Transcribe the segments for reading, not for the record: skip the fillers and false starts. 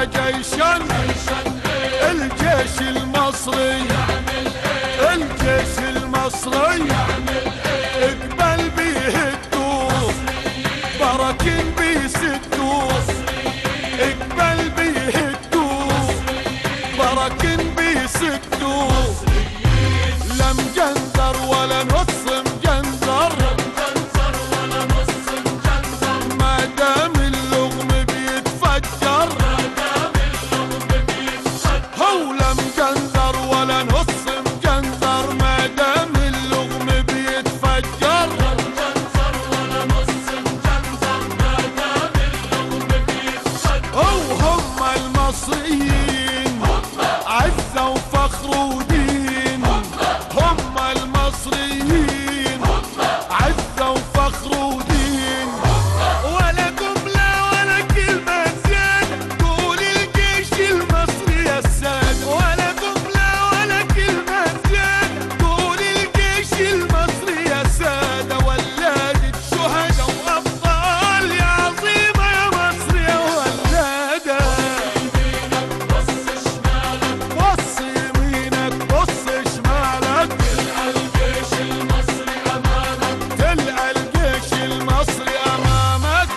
جيشا، الجيش المصري، الجيش المصري اقبل بيهدوه، براكين بيسدوه، اقبل بيهدوه، براكين بيسدوه، لا مجنزر ولا نص مجنزر، ما دام اللغم بيتفجر، هو لا مجنزر ولا نص مجنزر، ما دام اللغم بيتفجر، وهم المصريين عزة وفخر ودين، هم المصريين عزة وفخر ودين، ولا جملة ولا كلمة زيادة، قول الجيش المصري يا السادة، ولا جملة ولا كلمة زيادة، قول الجيش المصري يا سادة، ولادة شهداء وأبطال يا عظيمة يا مصر يا ولادة. بص يمينك بص شمالك، تلقى الجيش المصري أمامك.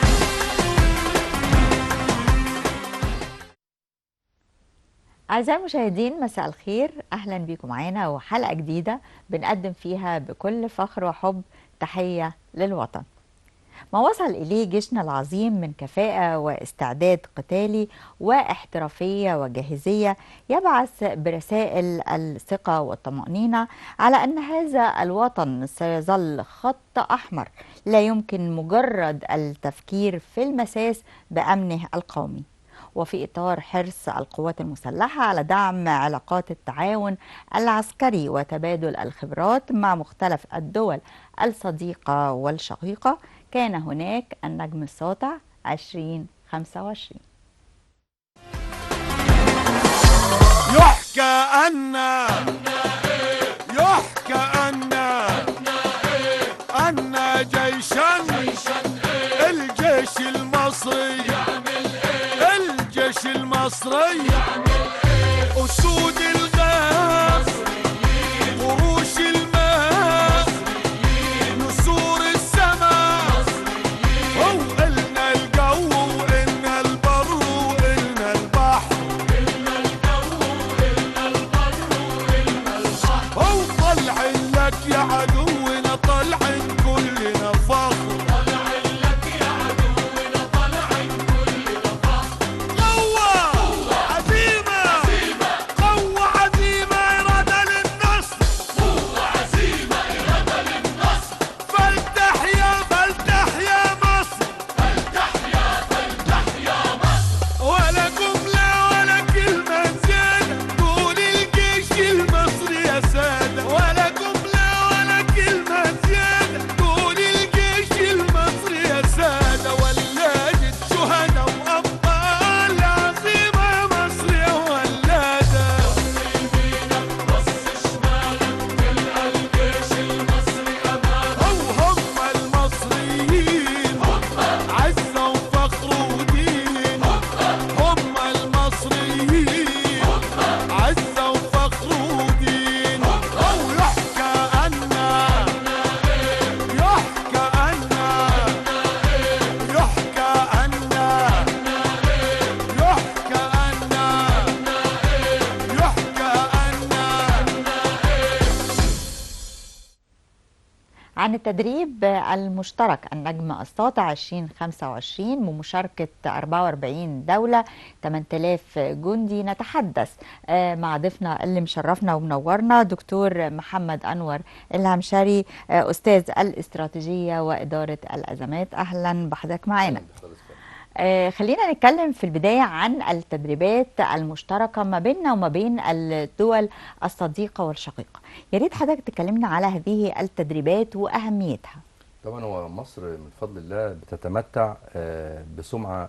أعزائي المشاهدين، مساء الخير، أهلا بيكم معانا وحلقة جديدة بنقدم فيها بكل فخر وحب تحية للوطن. ما وصل إليه جيشنا العظيم من كفاءة واستعداد قتالي واحترافية وجاهزية يبعث برسائل الثقة والطمأنينة على أن هذا الوطن سيظل خط أحمر لا يمكن مجرد التفكير في المساس بأمنه القومي. وفي إطار حرص القوات المسلحة على دعم علاقات التعاون العسكري وتبادل الخبرات مع مختلف الدول الصديقة والشقيقة، كان هناك النجم الساطع 2025. يحكى أن يحكى أن أن جيشا، الجيش المصري، الجيش المصري أسود الغاب، قروش الماء، نسور السماء، وقلنا الجو وقلنا البر وقلنا البحر، هو طلعن لك يا عدونا، طلعن كلنا فخر، قوة عزيمة، قوة عزيمة إرادة للنصر، فلتحيا فلتحيا مصر، ولا جملة ولا كلمة زيادة، قول الجيش المصري يا سادة، ولا جملة ولا كلمة زيادة، قول الجيش المصري يا سادة، ولادة شهداء وأبطال عظيمة يا مصر يا ولادة. هم المصريين عزة وفخر ودين، هم المصريين عزة وفخر ودين، أو يحكى أن يحكى أن يحكى أن يحكى أن يحكى أن. عن التدريب المشترك النجم الساطع 2025 بمشاركة 44 دولة 8000 جندي، نتحدث مع ضيفنا اللي مشرفنا ومنورنا دكتور محمد أنور الهمشري، أستاذ الاستراتيجية وإدارة الأزمات. أهلا بحضرتك معانا. خلينا نتكلم في البداية عن التدريبات المشتركة ما بيننا وما بين الدول الصديقة والشقيقة. يا ريت حضرتك تكلمنا على هذه التدريبات وأهميتها. طبعا هو مصر من فضل الله بتتمتع بسمعة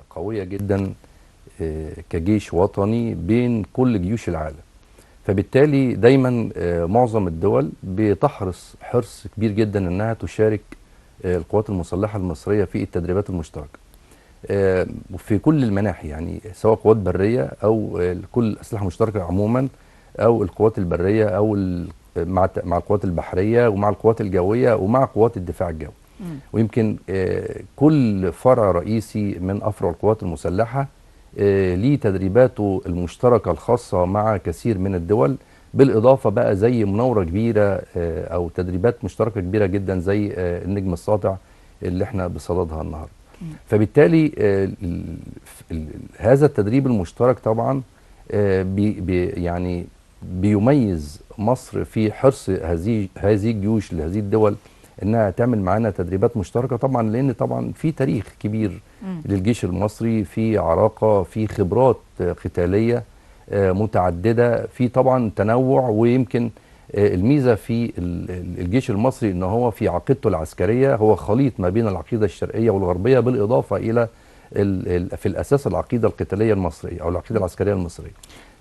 قوية جدا كجيش وطني بين كل جيوش العالم، فبالتالي دايما معظم الدول بتحرص حرص كبير جدا انها تشارك القوات المسلحة المصرية في التدريبات المشتركة. في كل المناحي، يعني سواء قوات برية او كل الاسلحة المشتركة عموما، او القوات البرية، او مع القوات البحرية ومع القوات الجوية ومع قوات الدفاع الجوي. ويمكن كل فرع رئيسي من افرع القوات المسلحة ليه تدريباته المشتركة الخاصة مع كثير من الدول، بالاضافة بقى زي مناوره كبيرة او تدريبات مشتركة كبيرة جدا زي النجم الساطع اللي احنا بصددها النهارده. فبالتالي هذا التدريب المشترك طبعا يعني بيميز مصر في حرص هذه الجيوش لهذه الدول انها تعمل معانا تدريبات مشتركة، طبعا لان طبعا في تاريخ كبير للجيش المصري، في عراقه، في خبرات قتالية متعددة، في طبعا تنوع. ويمكن الميزة في الجيش المصري ان هو في عقيدته العسكرية هو خليط ما بين العقيدة الشرقية والغربية، بالاضافة الى في الاساس العقيدة القتالية المصرية او العقيدة العسكرية المصرية.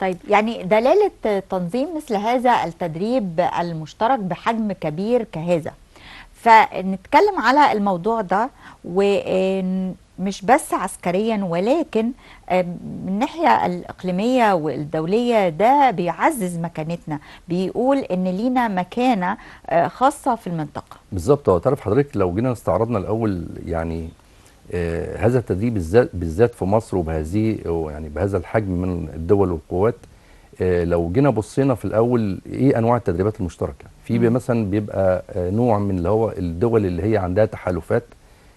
طيب، يعني دلالة تنظيم مثل هذا التدريب المشترك بحجم كبير كهذا، فنتكلم على الموضوع ده، ومش بس عسكريا ولكن من الناحية الإقليمية والدولية ده بيعزز مكانتنا، بيقول إن لينا مكانة خاصة في المنطقة. بالظبط. تعرف حضرتك لو جينا استعرضنا الأول يعني هذا التدريب بالذات في مصر وبهذه يعني بهذا الحجم من الدول والقوات، لو جينا بصينا في الاول ايه انواع التدريبات المشتركة، في مثلا بيبقى نوع من اللي هو الدول اللي هي عندها تحالفات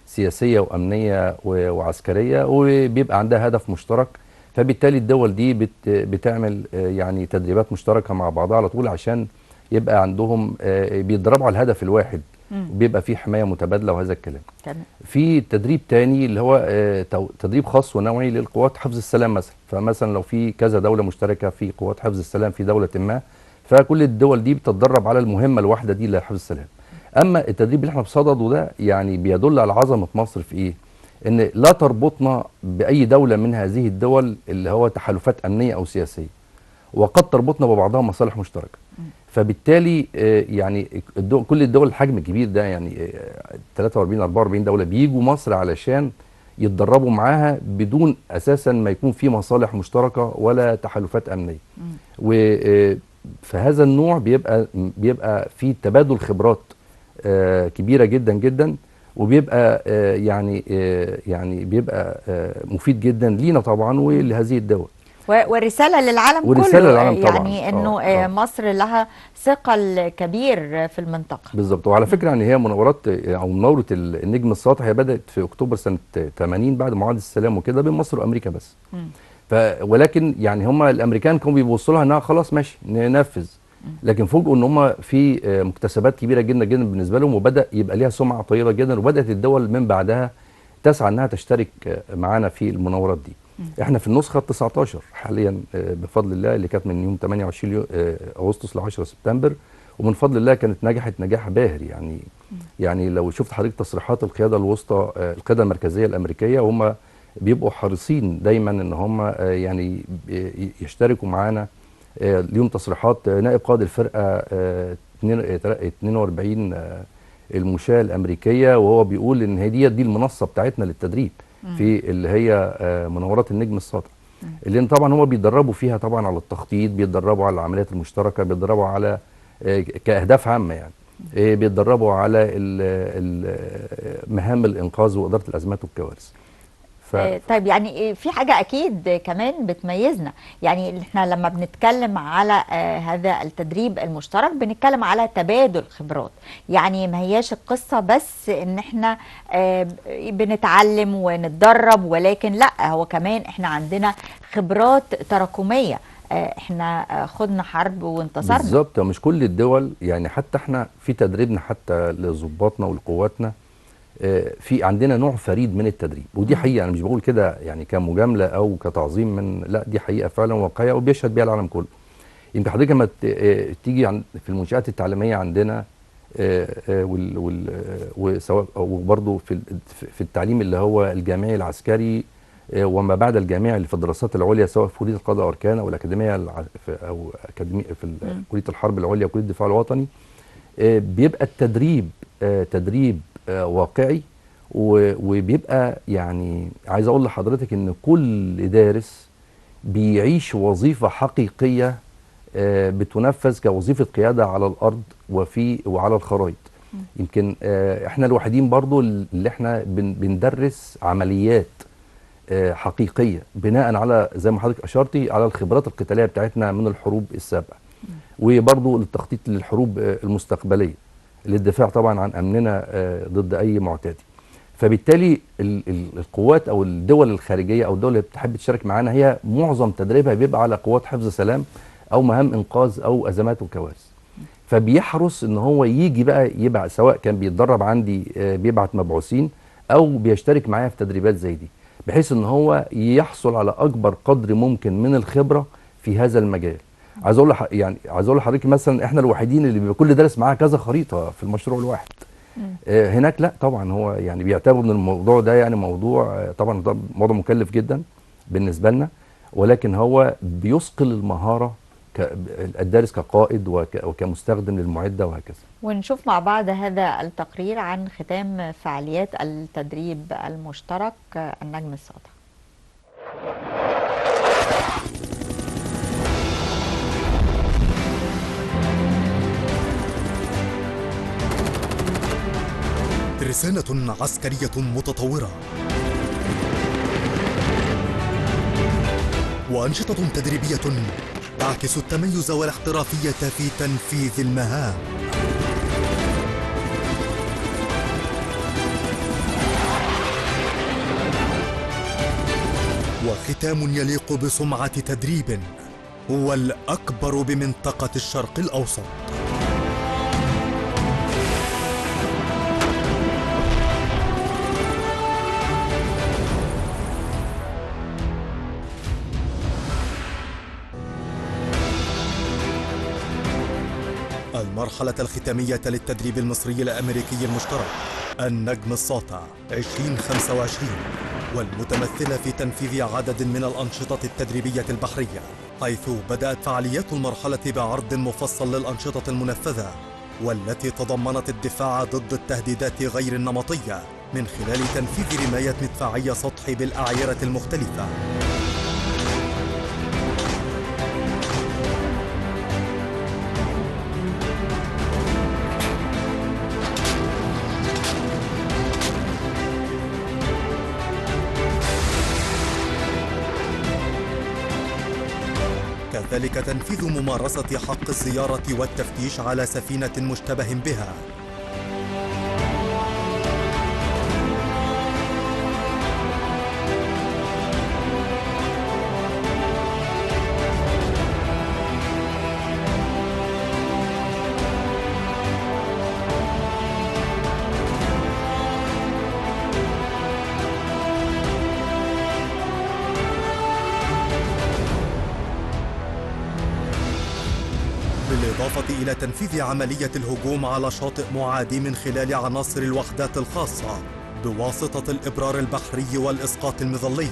سياسية وامنيه وعسكرية وبيبقى عندها هدف مشترك، فبالتالي الدول دي بتعمل يعني تدريبات مشتركة مع بعضها على طول عشان يبقى عندهم بيتدربوا على الهدف الواحد، وبيبقى في حماية متبادلة وهذا الكلام. في تدريب تاني اللي هو تدريب خاص ونوعي للقوات حفظ السلام مثلا، فمثلا لو في كذا دولة مشتركة في قوات حفظ السلام في دولة ما، فكل الدول دي بتتدرب على المهمة الواحدة دي لحفظ السلام. اما التدريب اللي احنا بصدده ده يعني بيدل على عظمه مصر في ايه؟ ان لا تربطنا باي دولة من هذه الدول اللي هو تحالفات امنية او سياسية، وقد تربطنا ببعضها مصالح مشتركة. فبالتالي يعني كل الدول الحجم الكبير ده يعني 43 44 دولة بيجوا مصر علشان يتدربوا معاها بدون اساسا ما يكون في مصالح مشتركة ولا تحالفات امنية. فهذا النوع بيبقى في تبادل خبرات كبيرة جدا جدا، وبيبقى يعني بيبقى مفيد جدا لينا طبعا ولهذه الدول. ورسالة للعالم كله، للعالم طبعاً. يعني انه مصر لها ثقل كبير في المنطقة. بالظبط. وعلى فكرة يعني هي مناورات او مناورة النجم الساطع هي بدأت في اكتوبر سنة 80 بعد معاهدة السلام وكده بين مصر وامريكا بس. ولكن يعني هم الامريكان كانوا بيبصوا لها انها خلاص ماشي ننفذ، لكن فوجئوا ان هم في مكتسبات كبيرة جدا جدا بالنسبة لهم، وبدأ يبقى ليها سمعة طيبة جدا، وبدأت الدول من بعدها تسعى انها تشترك معانا في المناورات دي. احنا في النسخة 19 حاليا بفضل الله، اللي كانت من يوم 28 اغسطس ل 10 سبتمبر، ومن فضل الله كانت نجحت نجاح باهر. يعني لو شفت حضرتك تصريحات القيادة الوسطى، القيادة المركزية الامريكية، وهم بيبقوا حريصين دايما ان هم يعني يشتركوا معانا. ليهم تصريحات نائب قائد الفرقة 42 المشاة الامريكية، وهو بيقول ان هي دي المنصة بتاعتنا للتدريب في اللي هي مناورات النجم الساطع، اللي طبعا هم بيتدربوا فيها طبعا على التخطيط، بيتدربوا على العمليات المشتركة، بيتدربوا على كاهداف عامة يعني، بيتدربوا على مهام الانقاذ واداره الازمات والكوارث. طيب يعني في حاجة أكيد كمان بتميزنا، يعني احنا لما بنتكلم على هذا التدريب المشترك بنتكلم على تبادل خبرات، يعني ما هياش القصة بس ان احنا بنتعلم ونتدرب، ولكن لا، هو كمان احنا عندنا خبرات تراكمية، احنا خدنا حرب وانتصرنا. بالظبط. مش كل الدول يعني، حتى احنا في تدريبنا حتى لظباطنا ولقواتنا في عندنا نوع فريد من التدريب، ودي حقيقة، انا مش بقول كده يعني كمجامله او كتعظيم من، لا دي حقيقة فعلا واقعية وبيشهد بيها العالم كله. يمكن حضرتك لما تيجي في المنشات التعليمية عندنا وسواء وبرضه في التعليم اللي هو الجامعي العسكري وما بعد الجامعي اللي في الدراسات العليا، سواء في كليه القضاء واركان او الاكاديمية او اكاديمية في كليه الحرب العليا وكلية الدفاع الوطني، بيبقى التدريب تدريب واقعي وبيبقى يعني عايز اقول لحضرتك ان كل دارس بيعيش وظيفة حقيقية بتنفذ كوظيفة قيادة على الأرض وعلى الخرائط. يمكن احنا الوحيدين برضو اللي احنا بندرس عمليات حقيقية بناء على زي ما حضرتك أشرتي على الخبرات القتالية بتاعتنا من الحروب السابقة، وبرضو للتخطيط للحروب المستقبلية للدفاع طبعا عن أمننا ضد أي معتدي. فبالتالي القوات او الدول الخارجية او الدول اللي بتحب تشارك معانا هي معظم تدريبها بيبقى على قوات حفظ سلام او مهام انقاذ او ازمات وكوارث. فبيحرص ان هو يجي بقى يبعت، سواء كان بيتدرب عندي بيبعت مبعوثين او بيشترك معايا في تدريبات زي دي، بحيث ان هو يحصل على اكبر قدر ممكن من الخبرة في هذا المجال. عايز اقول يعني عايز اقول لحضرتك مثلا احنا الوحيدين اللي بيبقى كل دارس معاه كذا خريطة في المشروع الواحد. هناك لا طبعا هو يعني بيعتبر ان الموضوع ده يعني موضوع طبعا ده موضوع مكلف جدا بالنسبة لنا، ولكن هو بيثقل المهارة الدارس كقائد وكمستخدم للمعدة وهكذا. ونشوف مع بعض هذا التقرير عن ختام فعاليات التدريب المشترك النجم الساطع. ترسانة عسكرية متطورة وأنشطة تدريبية تعكس التميز والاحترافية في تنفيذ المهام. وختام يليق بسمعة تدريب هو الأكبر بمنطقة الشرق الأوسط. المرحلة الختامية للتدريب المصري الأمريكي المشترك النجم الساطع 2025، والمتمثلة في تنفيذ عدد من الأنشطة التدريبية البحرية، حيث بدأت فعاليات المرحلة بعرض مفصل للأنشطة المنفذة والتي تضمنت الدفاع ضد التهديدات غير النمطية من خلال تنفيذ رماية مدفعية سطحي بالأعيرة المختلفة. كذلك تنفيذ ممارسة حق الزيارة والتفتيش على سفينة مشتبه بها. بالإضافة إلى تنفيذ عملية الهجوم على شاطئ معادي من خلال عناصر الوحدات الخاصة بواسطة الإبرار البحري والإسقاط المظلي.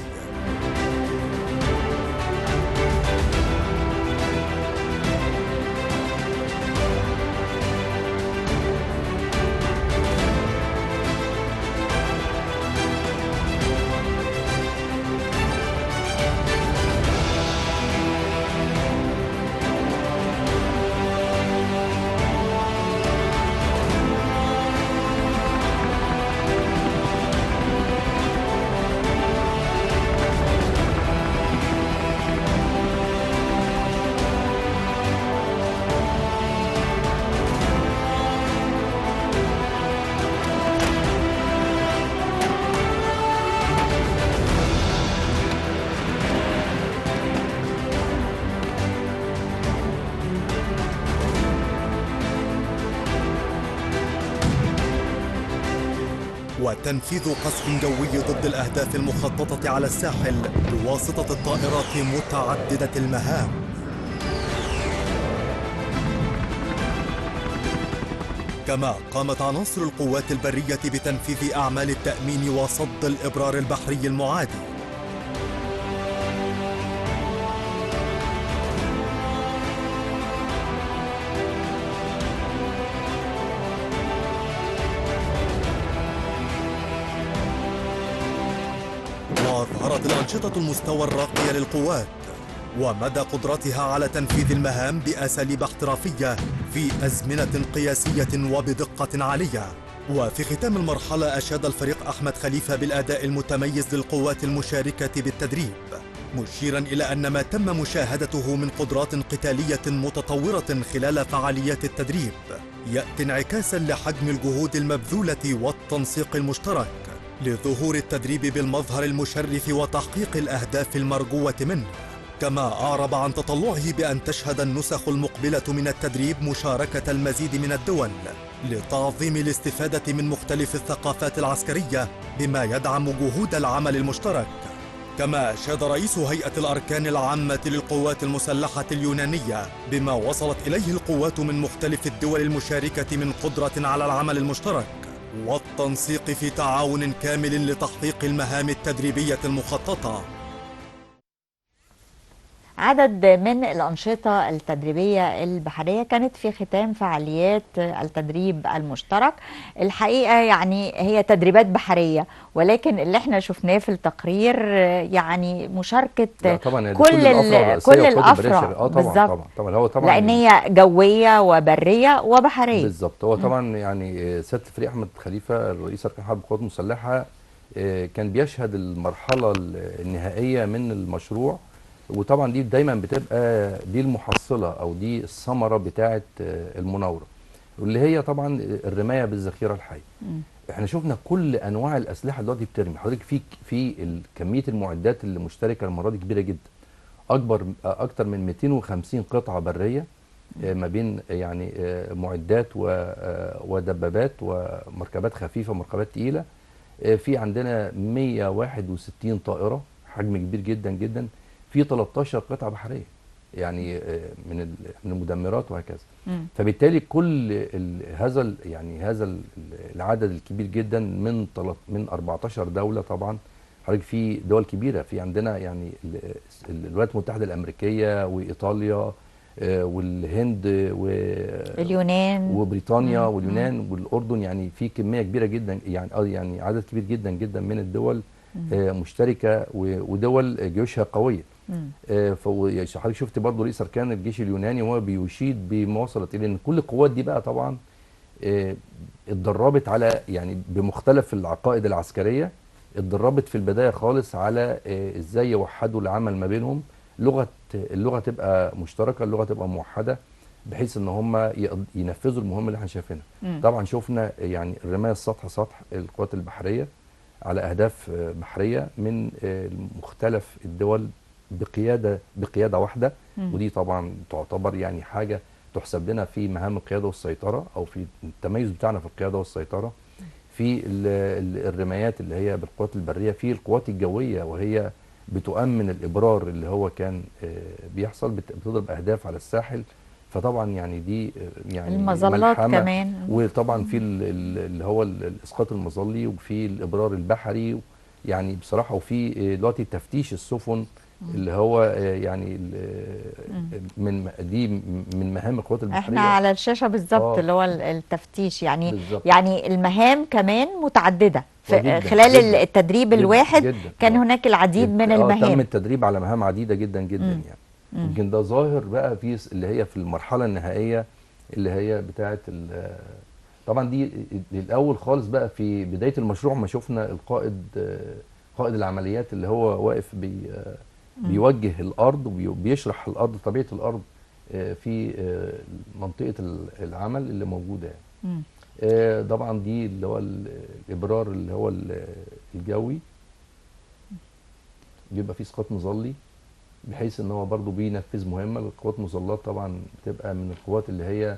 وتنفيذ قصف جوي ضد الأهداف المخططة على الساحل بواسطة الطائرات متعددة المهام. كما قامت عناصر القوات البرية بتنفيذ أعمال التأمين وصد الإبرار البحري المعادي. أظهرت الأنشطة المستوى الراقي للقوات ومدى قدرتها على تنفيذ المهام بأساليب احترافية في أزمنة قياسية وبدقة عالية. وفي ختام المرحلة أشاد الفريق أحمد خليفة بالأداء المتميز للقوات المشاركة بالتدريب، مشيرا إلى أن ما تم مشاهدته من قدرات قتالية متطورة خلال فعاليات التدريب يأتي انعكاسا لحجم الجهود المبذولة والتنسيق المشترك لظهور التدريب بالمظهر المشرف وتحقيق الأهداف المرجوة منه. كما أعرب عن تطلعه بأن تشهد النسخ المقبلة من التدريب مشاركة المزيد من الدول لتعظيم الاستفادة من مختلف الثقافات العسكرية بما يدعم جهود العمل المشترك. كما أشاد رئيس هيئة الأركان العامة للقوات المسلحة اليونانية بما وصلت إليه القوات من مختلف الدول المشاركة من قدرة على العمل المشترك والتنسيق في تعاون كامل لتحقيق المهام التدريبية المخططة. عدد من الأنشطة التدريبية البحرية كانت في ختام فعاليات التدريب المشترك. الحقيقة يعني هي تدريبات بحرية، ولكن اللي احنا شفناه في التقرير يعني مشاركة طبعا كل الأفرع. طبعا طبعا طبعا هو طبعا لأن هي جوية وبرية وبحرية بالظبط. هو طبعا يعني سيادة الفريق أحمد خليفة الرئيس أركان حرب القوات المسلحة كان بيشهد المرحلة النهائية من المشروع، وطبعا دي دايما بتبقى دي المحصلة او دي الثمرة بتاعه المناوره، واللي هي طبعا الرماية بالذخيره الحية. احنا شفنا كل انواع الاسلحة دلوقتي بترمي حضرتك في كمية المعدات اللي مشتركة المرة دي كبيرة جدا، اكتر من 250 قطعه برية ما بين يعني معدات ودبابات ومركبات خفيفة ومركبات ثقيلة. في عندنا 161 طائره، حجم كبير جدا جدا، في 13 قطعه بحرية يعني من المدمرات وهكذا. فبالتالي كل هذا يعني هذا العدد الكبير جدا من 14 دولة. طبعا حضرتك في دول كبيرة، في عندنا يعني الولايات المتحدة الامريكية وايطاليا والهند واليونان وبريطانيا واليونان والاردن، يعني في كمية كبيرة جدا، يعني عدد كبير جدا جدا من الدول مشتركة ودول جيوشها قوية. فحضرتك شفت برضه رئيس اركان الجيش اليوناني وهو بيشيد بما وصلت اليه، ان كل القوات دي بقى طبعا اتدربت على يعني بمختلف العقائد العسكرية، اتدربت في البداية خالص على ازاي يوحدوا العمل ما بينهم، اللغة تبقى مشتركة، اللغة تبقى موحدة، بحيث ان هم ينفذوا المهمة اللي احنا شايفينها. طبعا شفنا يعني الرماية السطح سطح القوات البحرية على اهداف بحرية من مختلف الدول بقيادة واحدة. ودي طبعا تعتبر يعني حاجة تحسب لنا في مهام القيادة والسيطرة، او في التميز بتاعنا في القيادة والسيطرة، في الرمايات اللي هي بالقوات البرية، في القوات الجوية وهي بتؤمن الابرار اللي هو كان بيحصل، بتضرب اهداف على الساحل. فطبعا يعني دي يعني المظلات كمان، وطبعا في اللي هو الاسقاط المظلي، وفي الابرار البحري، يعني بصراحة، وفي دلوقتي تفتيش السفن اللي هو يعني من دي من مهام القوات البحرية. احنا على الشاشة بالظبط اللي هو التفتيش، يعني بالزبط. يعني المهام كمان متعددة في خلال جداً التدريب جداً الواحد جداً كان هناك العديد من المهام. تم التدريب على مهام عديدة جدا جدا. يعني يمكن ده ظاهر بقى في اللي هي في المرحلة النهائية اللي هي بتاعه طبعا دي الاول خالص بقى في بداية المشروع ما شفنا القائد قائد العمليات اللي هو واقف بيوجه الارض وبيشرح الارض، طبيعة الارض في منطقة العمل اللي موجودة يعني. طبعا دي اللي هو الابرار اللي هو الجوي، بيبقى فيه اسقاط مظلي بحيث ان هو برضو بينفذ مهمة. القوات المظلات طبعا بتبقى من القوات اللي هي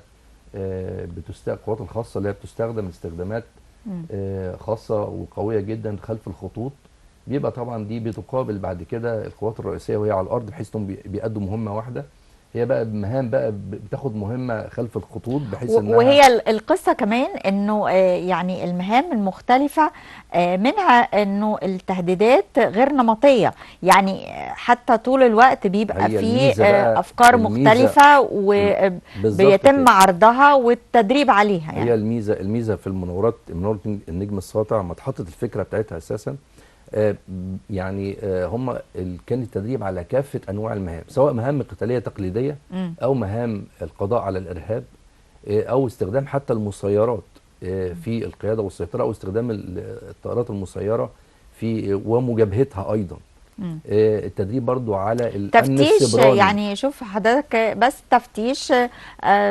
القوات الخاصة اللي هي بتستخدم استخدامات خاصة وقويه جدا خلف الخطوط. بيبقى طبعا دي بتقابل بعد كده القوات الرئيسية وهي على الارض، بحيث انهم بيأدوا مهمة واحدة. هي بقى مهام بقى بتاخد مهمة خلف الخطوط بحيث انها، وهي القصة كمان انه يعني المهام المختلفة منها انه التهديدات غير نمطية، يعني حتى طول الوقت بيبقى في افكار مختلفة وبيتم عرضها والتدريب عليها. يعني هي الميزة في المناورات، مناوره النجم الساطع ما اتحطت الفكرة بتاعتها اساسا، يعني هم كان التدريب على كافة أنواع المهام، سواء مهام قتالية تقليدية أو مهام القضاء على الإرهاب، أو استخدام حتى المسيرات في القيادة والسيطرة، أو استخدام الطائرات المسيرة في ومجابهتها أيضا. التدريب برضو على الأمن السيبراني. يعني شوف حضرتك، بس تفتيش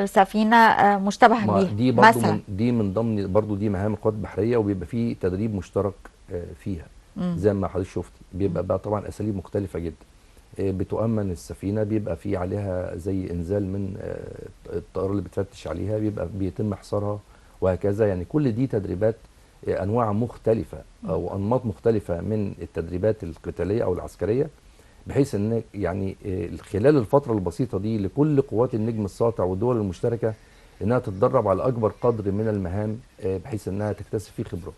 سفينة مشتبه بيها دي برضو مثلا، دي من ضمن برضو دي مهام القوات البحرية، وبيبقى فيه تدريب مشترك فيها. زي ما حضرتك شفتي بيبقى بقى طبعا اساليب مختلفة جدا. بتؤمن السفينة، بيبقى في عليها زي انزال من الطائرة اللي بتفتش عليها، بيبقى بيتم حصارها وهكذا. يعني كل دي تدريبات انواع مختلفة او انماط مختلفة من التدريبات القتالية او العسكرية، بحيث ان يعني خلال الفترة البسيطة دي لكل قوات النجم الساطع والدول المشتركة انها تتدرب على اكبر قدر من المهام، بحيث انها تكتسب فيه خبرات.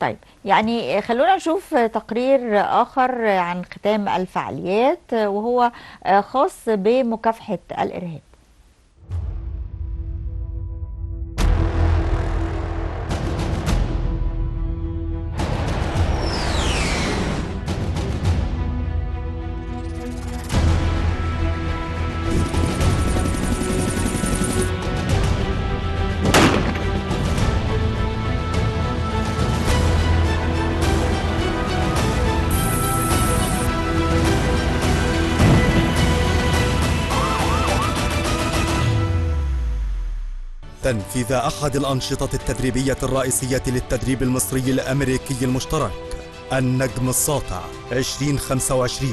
طيب، يعني خلونا نشوف تقرير آخر عن ختام الفعاليات، وهو خاص بمكافحة الإرهاب. تنفيذ أحد الأنشطة التدريبية الرئيسية للتدريب المصري الأمريكي المشترك النجم الساطع 2025،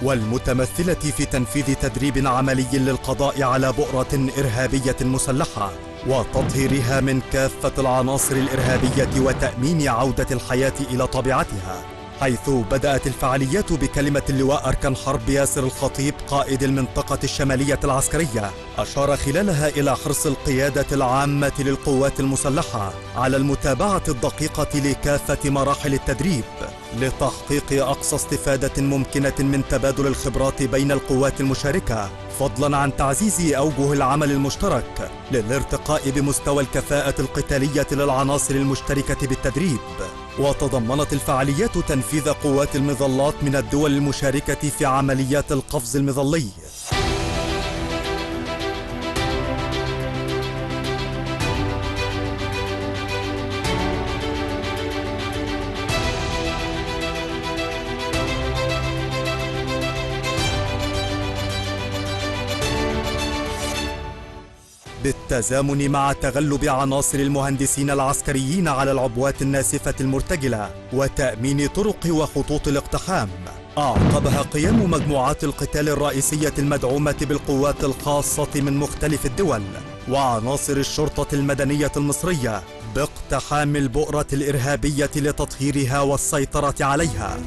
والمتمثلة في تنفيذ تدريب عملي للقضاء على بؤرة إرهابية مسلحة وتطهيرها من كافة العناصر الإرهابية وتأمين عودة الحياة إلى طبيعتها. حيث بدأت الفعاليات بكلمة اللواء أركان حرب ياسر الخطيب قائد المنطقة الشمالية العسكرية، أشار خلالها إلى حرص القيادة العامة للقوات المسلحة على المتابعة الدقيقة لكافة مراحل التدريب لتحقيق أقصى استفادة ممكنة من تبادل الخبرات بين القوات المشاركة، فضلا عن تعزيز أوجه العمل المشترك للارتقاء بمستوى الكفاءة القتالية للعناصر المشتركة بالتدريب. وتضمنت الفعاليات تنفيذ قوات المظلات من الدول المشاركة في عمليات القفز المظلي. بالتزامن مع تغلب عناصر المهندسين العسكريين على العبوات الناسفة المرتجلة وتأمين طرق وخطوط الاقتحام، أعقبها قيام مجموعات القتال الرئيسية المدعومة بالقوات الخاصة من مختلف الدول وعناصر الشرطة المدنية المصرية باقتحام البؤرة الإرهابية لتطهيرها والسيطرة عليها.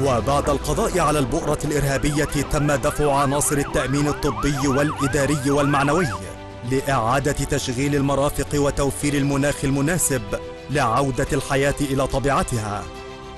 وبعد القضاء على البؤرة الإرهابية تم دفع عناصر التأمين الطبي والإداري والمعنوي لإعادة تشغيل المرافق وتوفير المناخ المناسب لعودة الحياة إلى طبيعتها.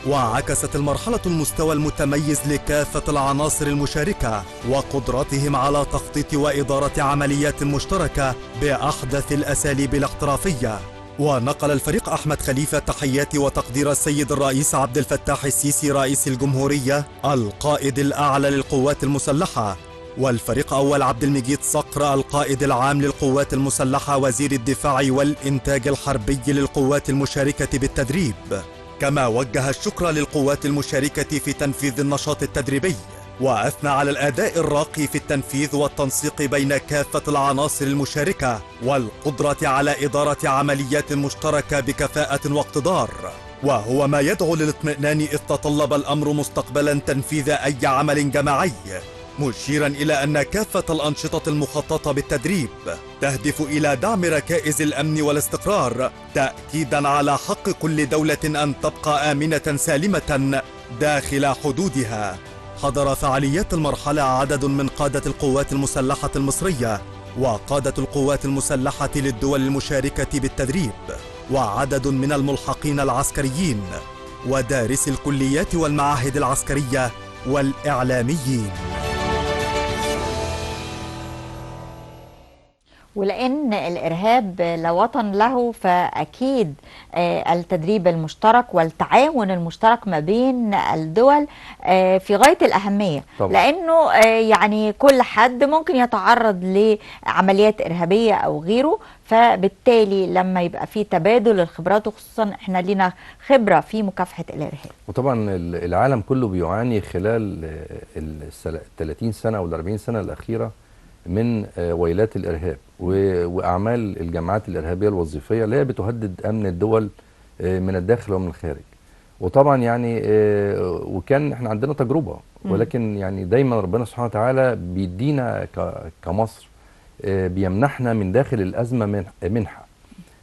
وعكست المرحلة المستوى المتميز لكافة العناصر المشاركة وقدرتهم على تخطيط وإدارة عمليات مشتركة بأحدث الأساليب الاحترافية. ونقل الفريق أحمد خليفة تحيات وتقدير السيد الرئيس عبد الفتاح السيسي رئيس الجمهورية القائد الأعلى للقوات المسلحة، والفريق أول عبد المجيد صقر القائد العام للقوات المسلحة وزير الدفاع والإنتاج الحربي للقوات المشاركة بالتدريب. كما وجه الشكر للقوات المشاركة في تنفيذ النشاط التدريبي، وأثنى على الأداء الراقي في التنفيذ والتنسيق بين كافة العناصر المشاركة والقدرة على إدارة عمليات مشتركة بكفاءة واقتدار، وهو ما يدعو للاطمئنان إذ تطلب الأمر مستقبلا تنفيذ أي عمل جماعي مشيرا إلى أن كافة الأنشطة المخططة بالتدريب تهدف إلى دعم ركائز الأمن والاستقرار، تأكيدا على حق كل دولة أن تبقى آمنة سالمة داخل حدودها. حضر فعاليات المرحلة عدد من قادة القوات المسلحة المصرية وقادة القوات المسلحة للدول المشاركة بالتدريب، وعدد من الملحقين العسكريين ودارسي الكليات والمعاهد العسكرية والإعلاميين. ولأن الإرهاب لا وطن له، فأكيد التدريب المشترك والتعاون المشترك ما بين الدول في غاية الأهمية طبعا. لأنه يعني كل حد ممكن يتعرض لعمليات إرهابية أو غيره، فبالتالي لما يبقى في تبادل الخبرات، وخصوصا احنا لينا خبرة في مكافحة الإرهاب. وطبعا العالم كله بيعاني خلال ال 30 سنة أو 40 سنة الأخيرة من ويلات الإرهاب وأعمال الجماعات الإرهابية الوظيفية اللي هي بتهدد أمن الدول من الداخل ومن الخارج. وطبعا يعني وكان احنا عندنا تجربة، ولكن يعني دايما ربنا سبحانه وتعالى بيدينا كمصر، بيمنحنا من داخل الأزمة منحة،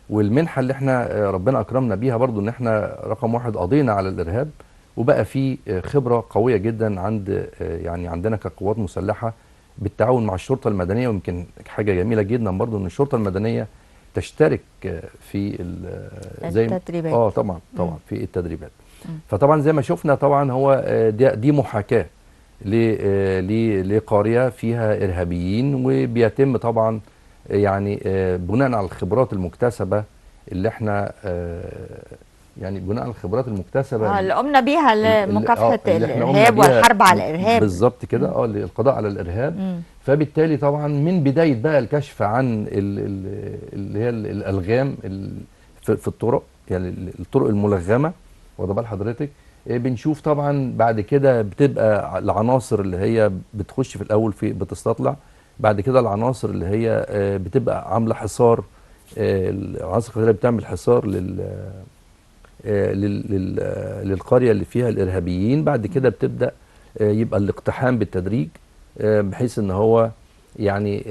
والمنحة اللي احنا ربنا أكرمنا بيها برضو ان احنا رقم واحد قضينا على الإرهاب، وبقى في خبرة قوية جدا عند يعني عندنا كقوات مسلحة بالتعاون مع الشرطة المدنية. ويمكن حاجة جميلة جدا برضو ان الشرطة المدنية تشترك في زي التدريبات. طبعا طبعا في التدريبات. فطبعا زي ما شفنا طبعا هو دي محاكاة لقرية فيها إرهابيين، وبيتم طبعا يعني بناء على الخبرات المكتسبة اللي احنا يعني بناء على الخبرات المكتسبة اللي قمنا بيها لمكافحة الارهاب والحرب على الارهاب بالظبط كده، للقضاء على الارهاب. فبالتالي طبعا من بداية بقى الكشف عن اللي هي الالغام في الطرق، يعني الطرق الملغمه، واخده بال حضرتك. بنشوف طبعا بعد كده بتبقى العناصر اللي هي بتخش في الاول في بتستطلع، بعد كده العناصر اللي هي بتبقى عامله حصار، العناصر اللي بتعمل حصار للقرية اللي فيها الإرهابيين. بعد كده بتبدأ يبقى الاقتحام بالتدريج، بحيث ان هو يعني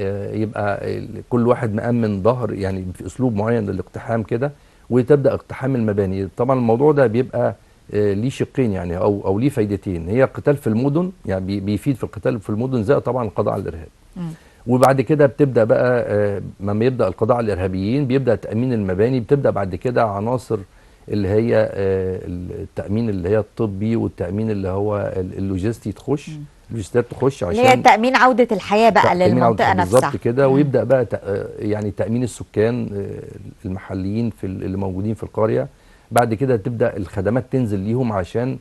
يبقى كل واحد مأمن ظهر، يعني في أسلوب معين للاقتحام كده، وتبدأ اقتحام المباني. طبعا الموضوع ده بيبقى ليه شقين يعني او ليه فايدتين، هي القتال في المدن، يعني بيفيد في القتال في المدن زائد طبعا القضاء على الإرهاب. وبعد كده بتبدأ بقى لما يبدأ القضاء على الإرهابيين بيبدأ تأمين المباني، بتبدأ بعد كده عناصر اللي هي التأمين اللي هي الطبي والتأمين اللي هو اللوجستي تخش، اللوجستيات تخش عشان اللي هي تأمين عودة الحياة بقى للمنطقة نفسها بالظبط كده. ويبدأ بقى يعني تأمين السكان المحليين في اللي موجودين في القرية. بعد كده تبدأ الخدمات تنزل ليهم عشان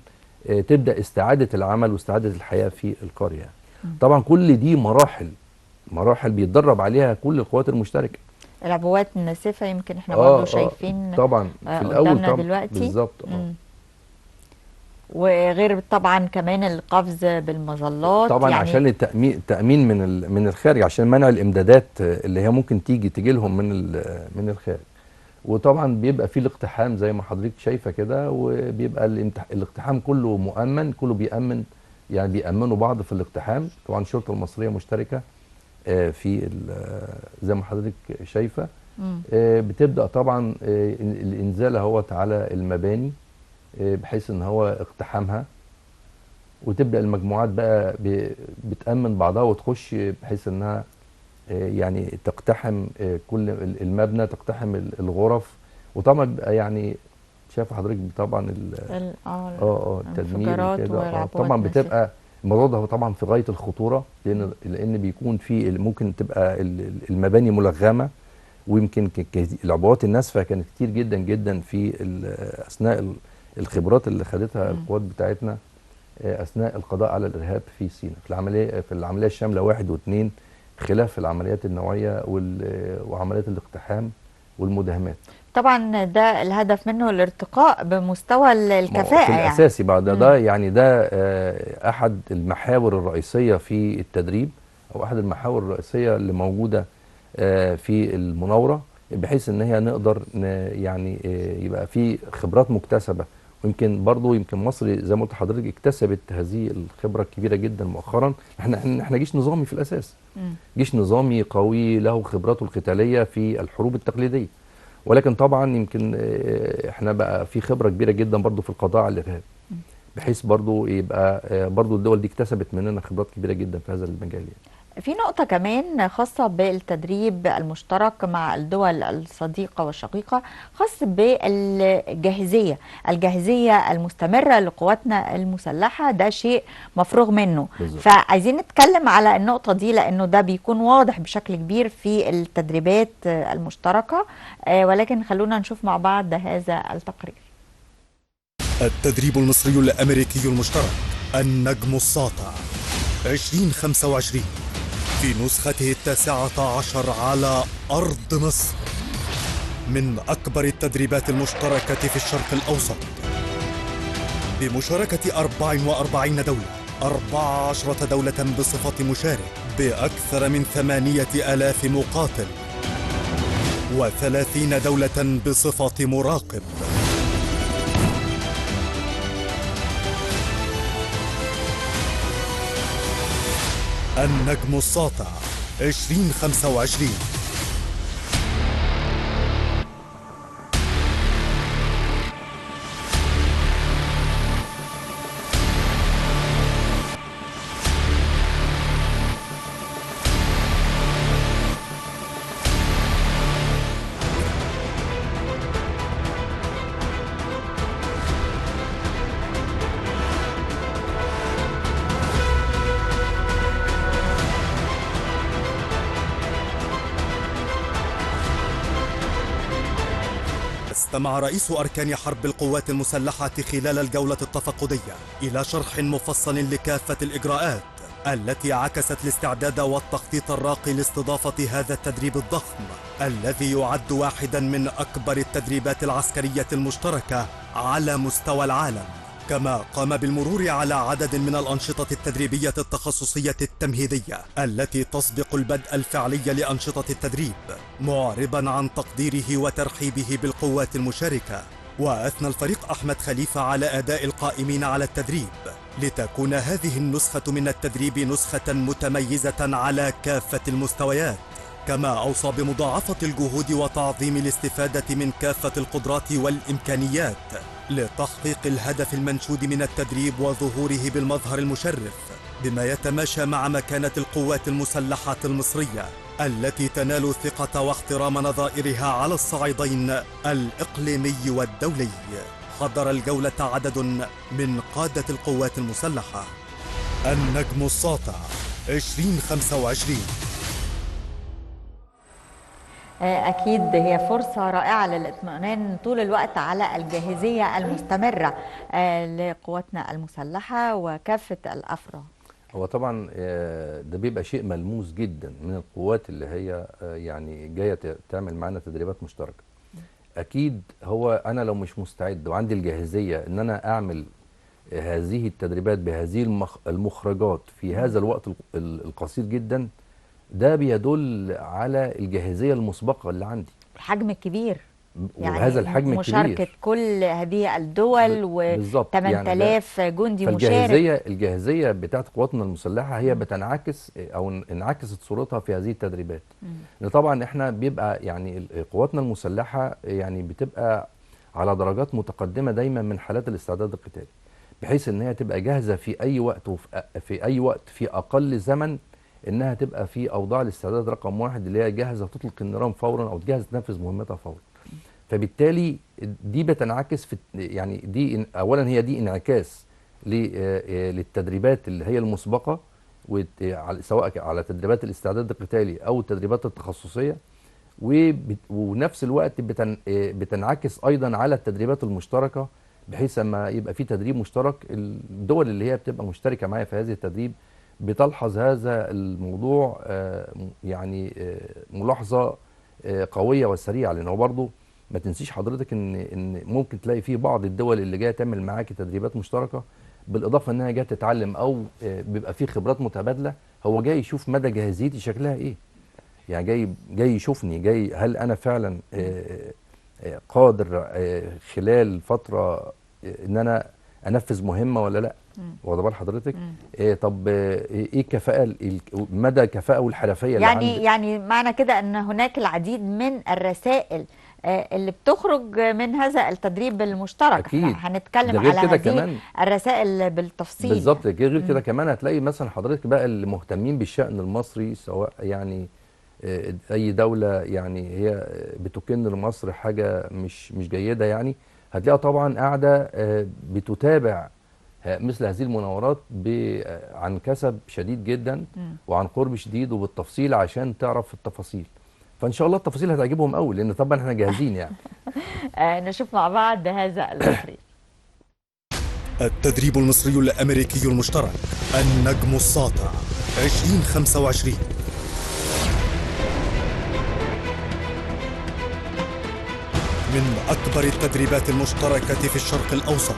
تبدأ استعادة العمل واستعادة الحياة في القرية. طبعا كل دي مراحل بيتدرب عليها كل القوات المشتركة. العبوات الناسفة يمكن احنا برضه شايفين طبعا في الاول طبعا دلوقتي بالظبط. وغير طبعا كمان القفز بالمظلات طبعا يعني عشان التأمين من الخارج، عشان منع الامدادات اللي هي ممكن تيجي لهم من الخارج. وطبعا بيبقى فيه الاقتحام زي ما حضرتك شايفه كده، وبيبقى الاقتحام كله مؤمن، كله بيأمن، يعني بيأمنوا بعض في الاقتحام. طبعا الشرطة المصرية مشتركة في زي ما حضرتك شايفه. بتبدا طبعا الانزال اهوت على المباني بحيث ان هو اقتحامها، وتبدا المجموعات بقى بتامن بعضها وتخش بحيث انها يعني تقتحم كل المبنى، تقتحم الغرف. وطبعا بيبقى يعني شايفه حضرتك طبعا التدمير وكده. طبعا بتبقى الموضوع ده طبعا في غاية الخطورة، لان بيكون في ممكن تبقى المباني ملغمه، ويمكن العبوات الناسفه كانت كتير جدا جدا في اثناء الخبرات اللي خدتها القوات بتاعتنا اثناء القضاء على الارهاب في سيناء، في العملية الشاملة 1 و2، خلاف العمليات النوعية وعمليات الاقتحام والمداهمات. طبعا ده الهدف منه الارتقاء بمستوى الكفاءة يعني الأساسي بعد ده، يعني ده أحد المحاور الرئيسية في التدريب، أو أحد المحاور الرئيسية اللي موجودة في المناورة، بحيث إن هي نقدر يعني يبقى في خبرات مكتسبة، ويمكن برضو يمكن مصر زي ما قلت لحضرتك اكتسبت هذه الخبرة الكبيرة جدا مؤخرا. احنا جيش نظامي في الاساس، جيش نظامي قوي له خبراته القتالية في الحروب التقليدية، ولكن طبعا يمكن احنا بقى في خبره كبيرة جدا برضو في القضاء على الارهاب، بحيث برضو يبقى برضو الدول دي اكتسبت مننا خبرات كبيرة جدا في هذا المجال يعني. في نقطة كمان خاصة بالتدريب المشترك مع الدول الصديقة والشقيقة، خاص بالجاهزية، الجاهزية المستمرة لقواتنا المسلحة، ده شيء مفروغ منه. بالزبط. فعايزين نتكلم على النقطة دي لأنه ده بيكون واضح بشكل كبير في التدريبات المشتركة، ولكن خلونا نشوف مع بعض هذا التقرير. التدريب المصري الأمريكي المشترك النجم الساطع 2025 في نسخته 19 على أرض مصر، من أكبر التدريبات المشتركة في الشرق الأوسط، بمشاركة 44 دولة، 14 دولة بصفة مشارك، بأكثر من 8000 مقاتل، و30 دولة بصفة مراقب. النجم الساطع 2025. استمع رئيس أركان حرب القوات المسلحة خلال الجولة التفقدية إلى شرح مفصل لكافة الإجراءات التي عكست الاستعداد والتخطيط الراقي لاستضافة هذا التدريب الضخم الذي يعد واحدا من أكبر التدريبات العسكرية المشتركة على مستوى العالم. كما قام بالمرور على عدد من الأنشطة التدريبية التخصصية التمهيدية التي تسبق البدء الفعلي لأنشطة التدريب، معربا عن تقديره وترحيبه بالقوات المشاركة. وأثنى الفريق أحمد خليفة على أداء القائمين على التدريب لتكون هذه النسخة من التدريب نسخة متميزة على كافة المستويات، كما أوصى بمضاعفة الجهود وتعظيم الاستفادة من كافة القدرات والإمكانيات لتحقيق الهدف المنشود من التدريب وظهوره بالمظهر المشرف، بما يتماشى مع مكانة القوات المسلحة المصرية التي تنال ثقة واحترام نظائرها على الصعيدين الإقليمي والدولي. حضر الجولة عدد من قادة القوات المسلحة. النجم الساطع 2025. أكيد هي فرصة رائعة للاطمئنان طول الوقت على الجاهزية المستمرة لقواتنا المسلحة وكافة الأفرع. هو طبعا ده بيبقى شيء ملموس جدا من القوات اللي هي يعني جاية تعمل معانا تدريبات مشتركة. أكيد هو أنا لو مش مستعد وعندي الجاهزية إن أنا أعمل هذه التدريبات بهذه المخرجات في هذا الوقت القصير جدا، ده بيدل على الجاهزية المسبقة اللي عندي. الحجم الكبير يعني، وهذا الحجم الكبير، مشاركة كل هذه الدول و 8000 يعني جندي مشارك. الجاهزية بتاعت قواتنا المسلحة هي بتنعكس أو انعكست صورتها في هذه التدريبات. طبعا احنا بيبقى يعني قواتنا المسلحة يعني بتبقى على درجات متقدمة دايما من حالات الاستعداد القتالي، بحيث ان هي تبقى جاهزة في أي وقت وفي أي وقت في أقل زمن، انها تبقى في اوضاع الاستعداد رقم واحد اللي هي جاهزة تطلق النيران فورا او جاهزة تنفذ مهمتها فورا. فبالتالي دي بتنعكس في يعني دي اولا هي دي انعكاس للتدريبات اللي هي المسبقة، سواء على تدريبات الاستعداد القتالي او التدريبات التخصصية، ونفس الوقت بتنعكس ايضا على التدريبات المشتركة، بحيث اما يبقى في تدريب مشترك الدول اللي هي بتبقى مشتركة معايا في هذا التدريب بتلحظ هذا الموضوع يعني ملاحظة قوية وسريعة. لأنه برضو ما تنسيش حضرتك إن ممكن تلاقي في بعض الدول اللي جاية تعمل معاكي تدريبات مشتركة، بالإضافة إنها جاية تتعلم أو بيبقى في خبرات متبادلة، هو جاي يشوف مدى جاهزيتي شكلها إيه، يعني جاي يشوفني، جاي هل أنا فعلا قادر خلال فترة ان انا انفذ مهمة ولا لا؟ واخده بال حضرتك؟ طب ايه الكفاءة، مدى الكفاءة والحرفيه اللي يعني يعني معنى كده ان هناك العديد من الرسائل اللي بتخرج من هذا التدريب المشترك. أكيد. هنتكلم على هذه كمان الرسائل بالتفصيل بالظبط. غير كده كمان هتلاقي مثلا حضرتك بقى اللي مهتمين بالشأن المصري، سواء يعني اي دولة يعني هي بتكن لمصر حاجة مش جيدة، يعني هتلاقيها طبعا قاعدة بتتابع مثل هذه المناورات عن كثب شديد جدا وعن قرب شديد وبالتفصيل عشان تعرف التفاصيل. فان شاء الله التفاصيل هتعجبهم قوي، لان طبعا احنا جاهزين يعني. نشوف مع بعض هذا التقرير. التدريب المصري الامريكي المشترك النجم الساطع 2025. من أكبر التدريبات المشتركة في الشرق الأوسط،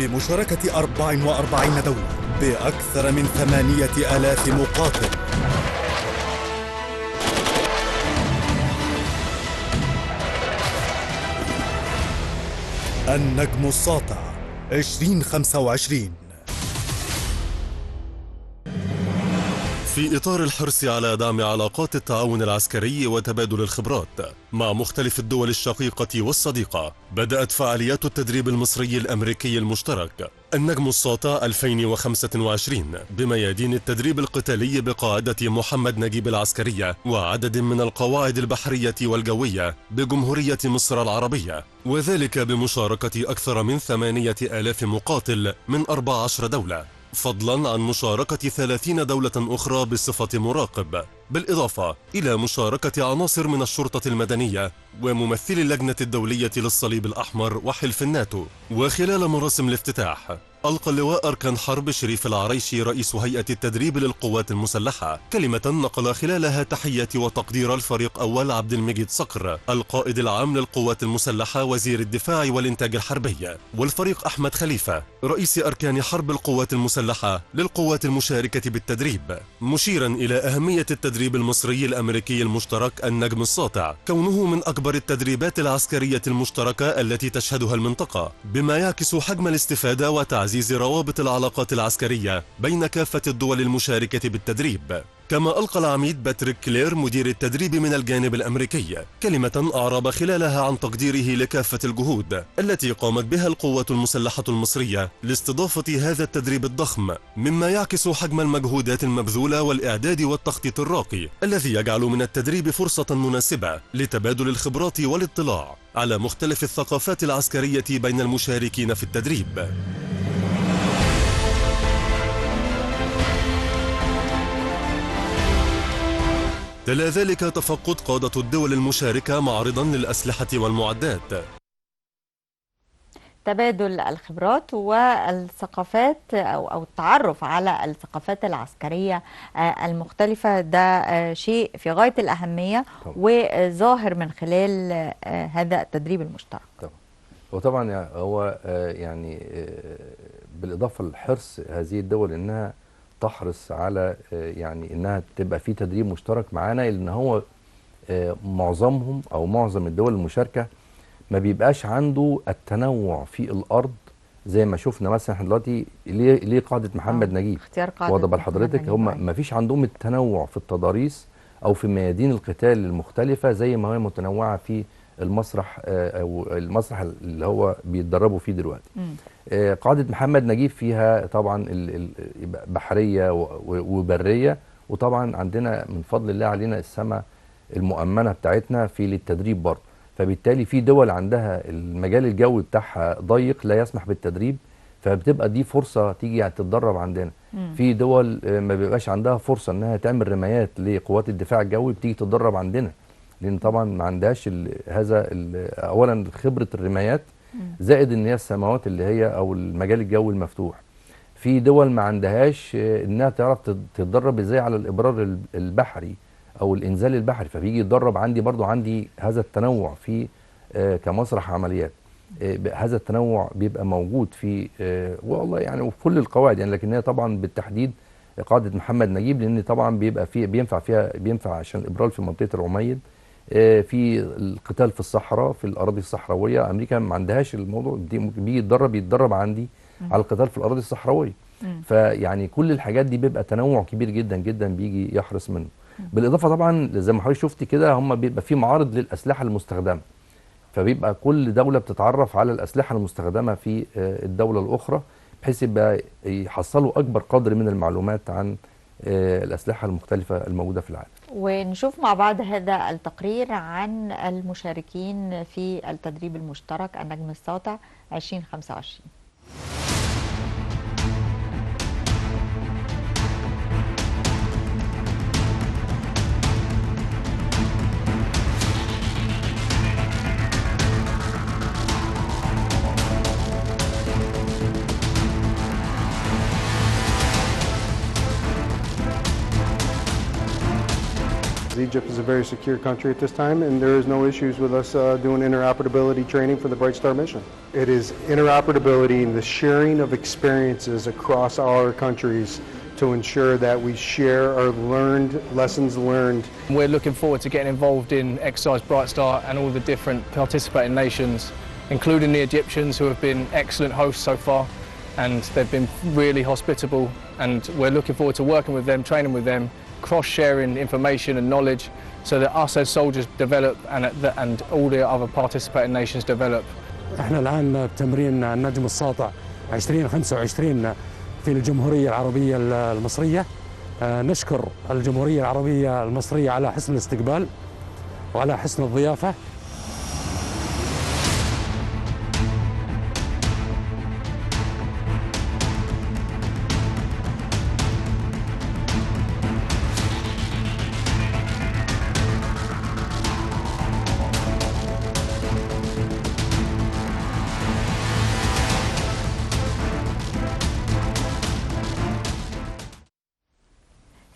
بمشاركة 44 دولة بأكثر من 8000 مقاتل. النجم الساطع 2025. في إطار الحرص على دعم علاقات التعاون العسكري وتبادل الخبرات مع مختلف الدول الشقيقة والصديقة، بدأت فعاليات التدريب المصري الأمريكي المشترك النجم الساطع 2025 بميادين التدريب القتالي بقاعدة محمد نجيب العسكرية وعدد من القواعد البحرية والجوية بجمهورية مصر العربية، وذلك بمشاركة أكثر من 8000 مقاتل من 14 دولة، فضلاً عن مشاركة 30 دولة أخرى بصفة مراقب، بالإضافة إلى مشاركة عناصر من الشرطة المدنية وممثلي اللجنة الدولية للصليب الأحمر وحلف الناتو. وخلال مراسم الافتتاح ألقى اللواء أركان حرب شريف العريشي رئيس هيئة التدريب للقوات المسلحة كلمة نقل خلالها تحية وتقدير الفريق أول عبد المجيد صقر القائد العام للقوات المسلحة وزير الدفاع والإنتاج الحربي، والفريق أحمد خليفة رئيس أركان حرب القوات المسلحة للقوات المشاركة بالتدريب، مشيرا إلى أهمية التدريب المصري الأمريكي المشترك النجم الساطع كونه من أكبر التدريبات العسكرية المشتركة التي تشهدها المنطقة، بما يعكس حجم الاستفادة وتعزيز روابط العلاقات العسكرية بين كافة الدول المشاركة بالتدريب. كما ألقى العميد باتريك كلير مدير التدريب من الجانب الأمريكي كلمة أعرب خلالها عن تقديره لكافة الجهود التي قامت بها القوات المسلحة المصرية لاستضافة هذا التدريب الضخم، مما يعكس حجم المجهودات المبذولة والإعداد والتخطيط الراقي الذي يجعل من التدريب فرصة مناسبة لتبادل الخبرات والاطلاع على مختلف الثقافات العسكرية بين المشاركين في التدريب. تلا ذلك تفقد قادة الدول المشاركة معرضا للأسلحة والمعدات. تبادل الخبرات والثقافات أو التعرف على الثقافات العسكرية المختلفة ده شيء في غاية الأهمية وظاهر من خلال هذا التدريب المشترك. طبعا. وطبعا هو يعني بالإضافة لحرص هذه الدول إنها تحرص على يعني انها تبقى في تدريب مشترك معانا، لان هو معظمهم او معظم الدول المشاركة ما بيبقاش عنده التنوع في الارض زي ما شفنا مثلا احنا دلوقتي ليه قاعدة محمد نجيب، اختيار قاعدة واخد بال حضرتك، هم ما فيش عندهم التنوع في التضاريس او في ميادين القتال المختلفة زي ما هي متنوعة في المسرح او المسرح اللي هو بيتدربوا فيه دلوقتي. قاعدة محمد نجيب فيها طبعا بحرية وبرية، وطبعا عندنا من فضل الله علينا السماء المؤمنة بتاعتنا في للتدريب برضه، فبالتالي في دول عندها المجال الجوي بتاعها ضيق لا يسمح بالتدريب، فبتبقى دي فرصة تيجي تتدرب عندنا. في دول ما بيبقاش عندها فرصة انها تعمل رمايات لقوات الدفاع الجوي، بتيجي تتدرب عندنا، لان طبعا ما عندهاش هذا اولا خبرة الرمايات، زائد ان هي السماوات اللي هي او المجال الجوي المفتوح. في دول ما عندهاش انها تعرف تتدرب ازاي على الابرار البحري او الانزال البحري، فبيجي يتدرب عندي برضو. عندي هذا التنوع في كمسرح عمليات، هذا التنوع بيبقى موجود في والله يعني وفي كل القواعد يعني، لكن هي طبعا بالتحديد قاعدة محمد نجيب، لان طبعا بيبقى في بينفع فيها، بينفع عشان الابرال في منطقة العميد، في القتال في الصحراء، في الاراضي الصحراوية. امريكا ما عندهاش الموضوع دي، بيجي يتدرب عندي على القتال في الاراضي الصحراوية. فيعني كل الحاجات دي بيبقى تنوع كبير جدا جدا بيجي يحرص منه. بالاضافة طبعا زي ما حضرتك شفتي كده، هم بيبقى في معارض للاسلحه المستخدمة، فبيبقى كل دولة بتتعرف على الاسلحة المستخدمة في الدولة الاخرى، بحيث يبقى يحصلوا اكبر قدر من المعلومات عن الاسلحة المختلفة الموجودة في العالم. ونشوف مع بعض هذا التقرير عن المشاركين في التدريب المشترك النجم الساطع 2025. Egypt is a very secure country at this time, and there is no issues with us doing interoperability training for the Bright Star mission. It is interoperability and the sharing of experiences across our countries to ensure that we share our learned lessons learned. We're looking forward to getting involved in Exercise Bright Star and all the different participating nations, including the Egyptians, who have been excellent hosts so far, and they've been really hospitable, and we're looking forward to working with them, training with them, cross-sharing information and knowledge so that us as soldiers develop and all the other participating nations develop. احنا الآن بتمرين النجم الساطع 2025 في الجمهورية العربية المصرية. نشكر الجمهورية العربية المصرية على حسن الاستقبال وعلى حسن الضيافة.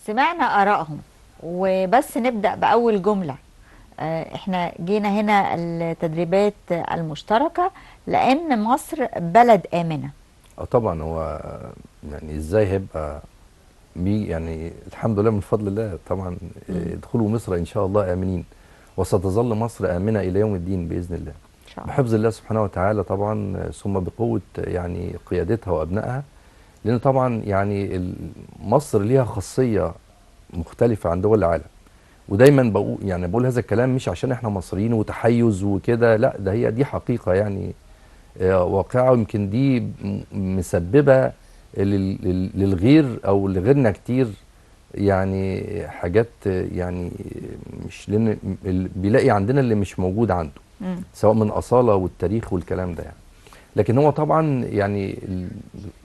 سمعنا آرائهم، وبس نبدأ بأول جملة. احنا جينا هنا التدريبات المشتركة لأن مصر بلد آمنة. طبعا هو يعني ازاي هيبقى يعني الحمد لله من فضل الله طبعا ادخلوا مصر ان شاء الله آمنين، وستظل مصر آمنة إلى يوم الدين بإذن الله، بحفظ الله سبحانه وتعالى طبعا، ثم بقوة يعني قيادتها وأبنائها. لأن طبعا يعني مصر ليها خاصية مختلفة عن دول العالم، ودايما بقول يعني بقول هذا الكلام مش عشان احنا مصريين وتحيز وكده، لا ده هي دي حقيقة يعني واقعة، ويمكن دي مسببة للغير أو لغيرنا كتير يعني حاجات، يعني مش لأن بيلاقي عندنا اللي مش موجود عنده، سواء من أصالة والتاريخ والكلام ده يعني. لكن هو طبعا يعني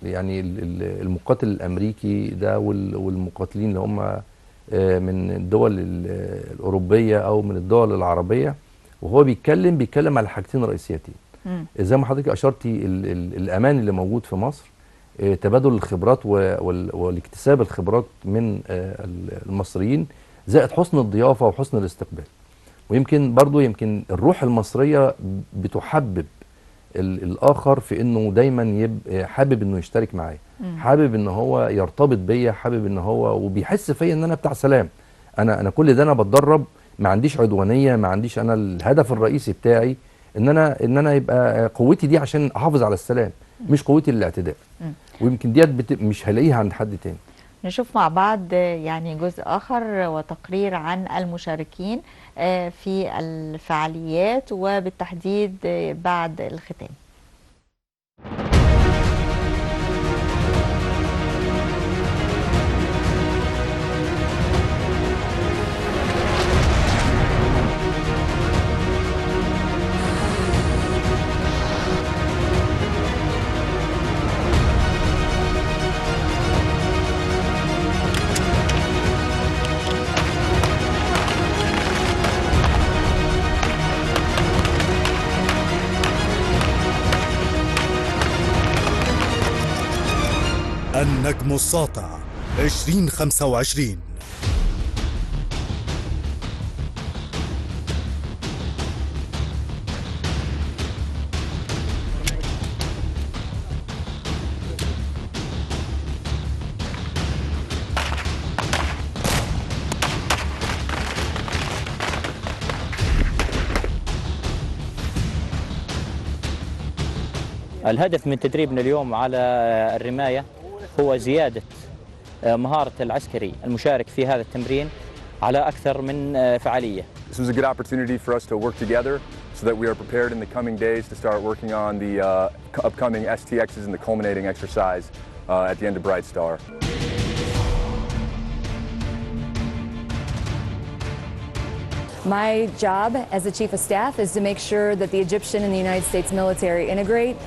المقاتل الامريكي ده والمقاتلين اللي هم من الدول الاوروبية او من الدول العربية، وهو بيتكلم على حاجتين رئيسيتين زي ما حضرتك اشرتي، الامان اللي موجود في مصر، تبادل الخبرات والاكتساب الخبرات من المصريين، زائد حسن الضيافة وحسن الاستقبال. ويمكن برضو يمكن الروح المصرية بتحبب الاخر في انه دايما يبقى حابب انه يشترك معايا، حابب ان هو يرتبط بيا، حابب ان هو وبيحس فيا ان انا بتاع سلام. انا كل ده انا بتدرب، ما عنديش عدوانية، ما عنديش، انا الهدف الرئيسي بتاعي ان انا يبقى قوتي دي عشان احافظ على السلام، مش قوتي للاعتداء. ويمكن ديت مش هلاقيها عند حد تاني. نشوف مع بعض يعني جزء آخر وتقرير عن المشاركين في الفعاليات وبالتحديد بعد الختام. النجم الساطع 2025. الهدف من تدريبنا اليوم على الرماية هو زيادة مهارة العسكري المشارك في هذا التمرين على أكثر من فعالية. This was a good opportunity for us to work together so that we are prepared in the coming days to start working on the upcoming STXs and the culminating exercise at the end of Bright Star. My job as the Chief of Staff is to make sure that the Egyptian and the United States military integrate,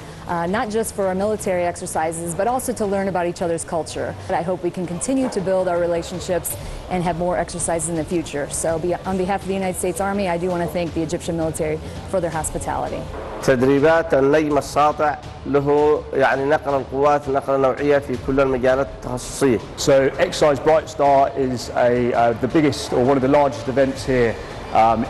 not just for our military exercises, but also to learn about each other's culture. I hope we can continue to build our relationships and have more exercises in the future. So on behalf of the United States Army, I do want to thank the Egyptian military for their hospitality. تدريبات النجم الساطع له يعني نقل القوات نقلة نوعية في كل المجالات التخصصية. So Exercise Bright Star is the biggest or one of the largest events here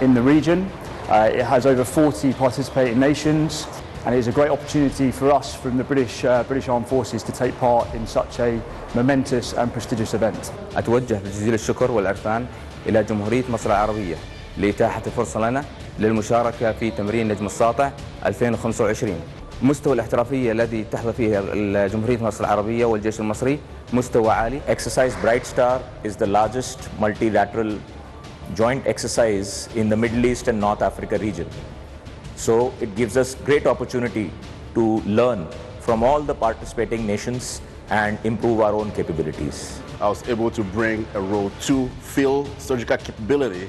in the region. It has over 40 participating nations, and it is a great opportunity for us from the British Armed Forces to take part in such a momentous and prestigious event. أتوجه بجزيل الشكر والعرفان إلى جمهورية مصر العربية لإتاحة الفرصة لنا للمشاركة في تمرين نجم الساطع 2025. مستوى الاحترافية الذي تحظى فيه جمهورية مصر العربية والجيش المصري مستوى عالي. Exercise Bright Star is the largest multilateral joint exercise in the Middle East and North Africa region. So it gives us great opportunity to learn from all the participating nations and improve our own capabilities. I was able to bring a Role 2 field surgical capability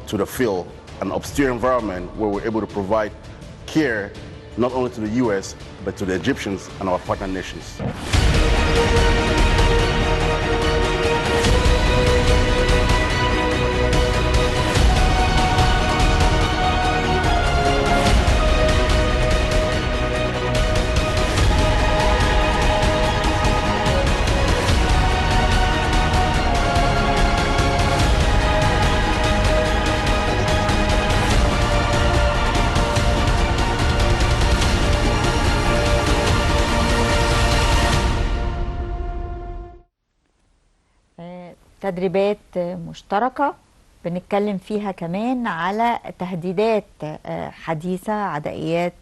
to the field, an austere environment where we're able to provide care not only to the US, but to the Egyptians and our partner nations. تدريبات مشتركة بنتكلم فيها كمان على تهديدات حديثة، عدائيات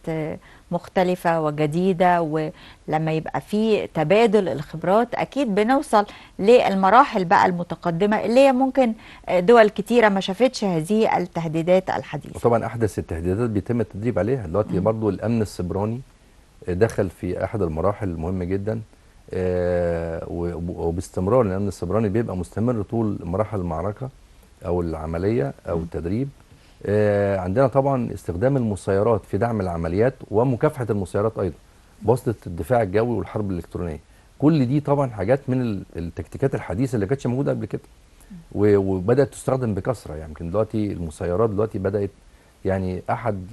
مختلفة وجديدة، ولما يبقى في تبادل الخبرات أكيد بنوصل للمراحل بقى المتقدمة اللي هي ممكن دول كتيرة ما شافتش هذه التهديدات الحديثة. وطبعا أحدث التهديدات بيتم التدريب عليها دلوقتي. برضو الأمن السيبراني دخل في أحد المراحل المهمة جدا، وباستمرار الأمن السيبراني بيبقى مستمر طول مراحل المعركة أو العملية أو التدريب. عندنا طبعا استخدام المسيرات في دعم العمليات ومكافحة المسيرات أيضا بواسطة الدفاع الجوي والحرب الإلكترونية. كل دي طبعا حاجات من التكتيكات الحديثة اللي كانتش موجودة قبل كده وبدأت تستخدم بكثرة. يعني يمكن دلوقتي المسيرات دلوقتي بدأت، يعني أحد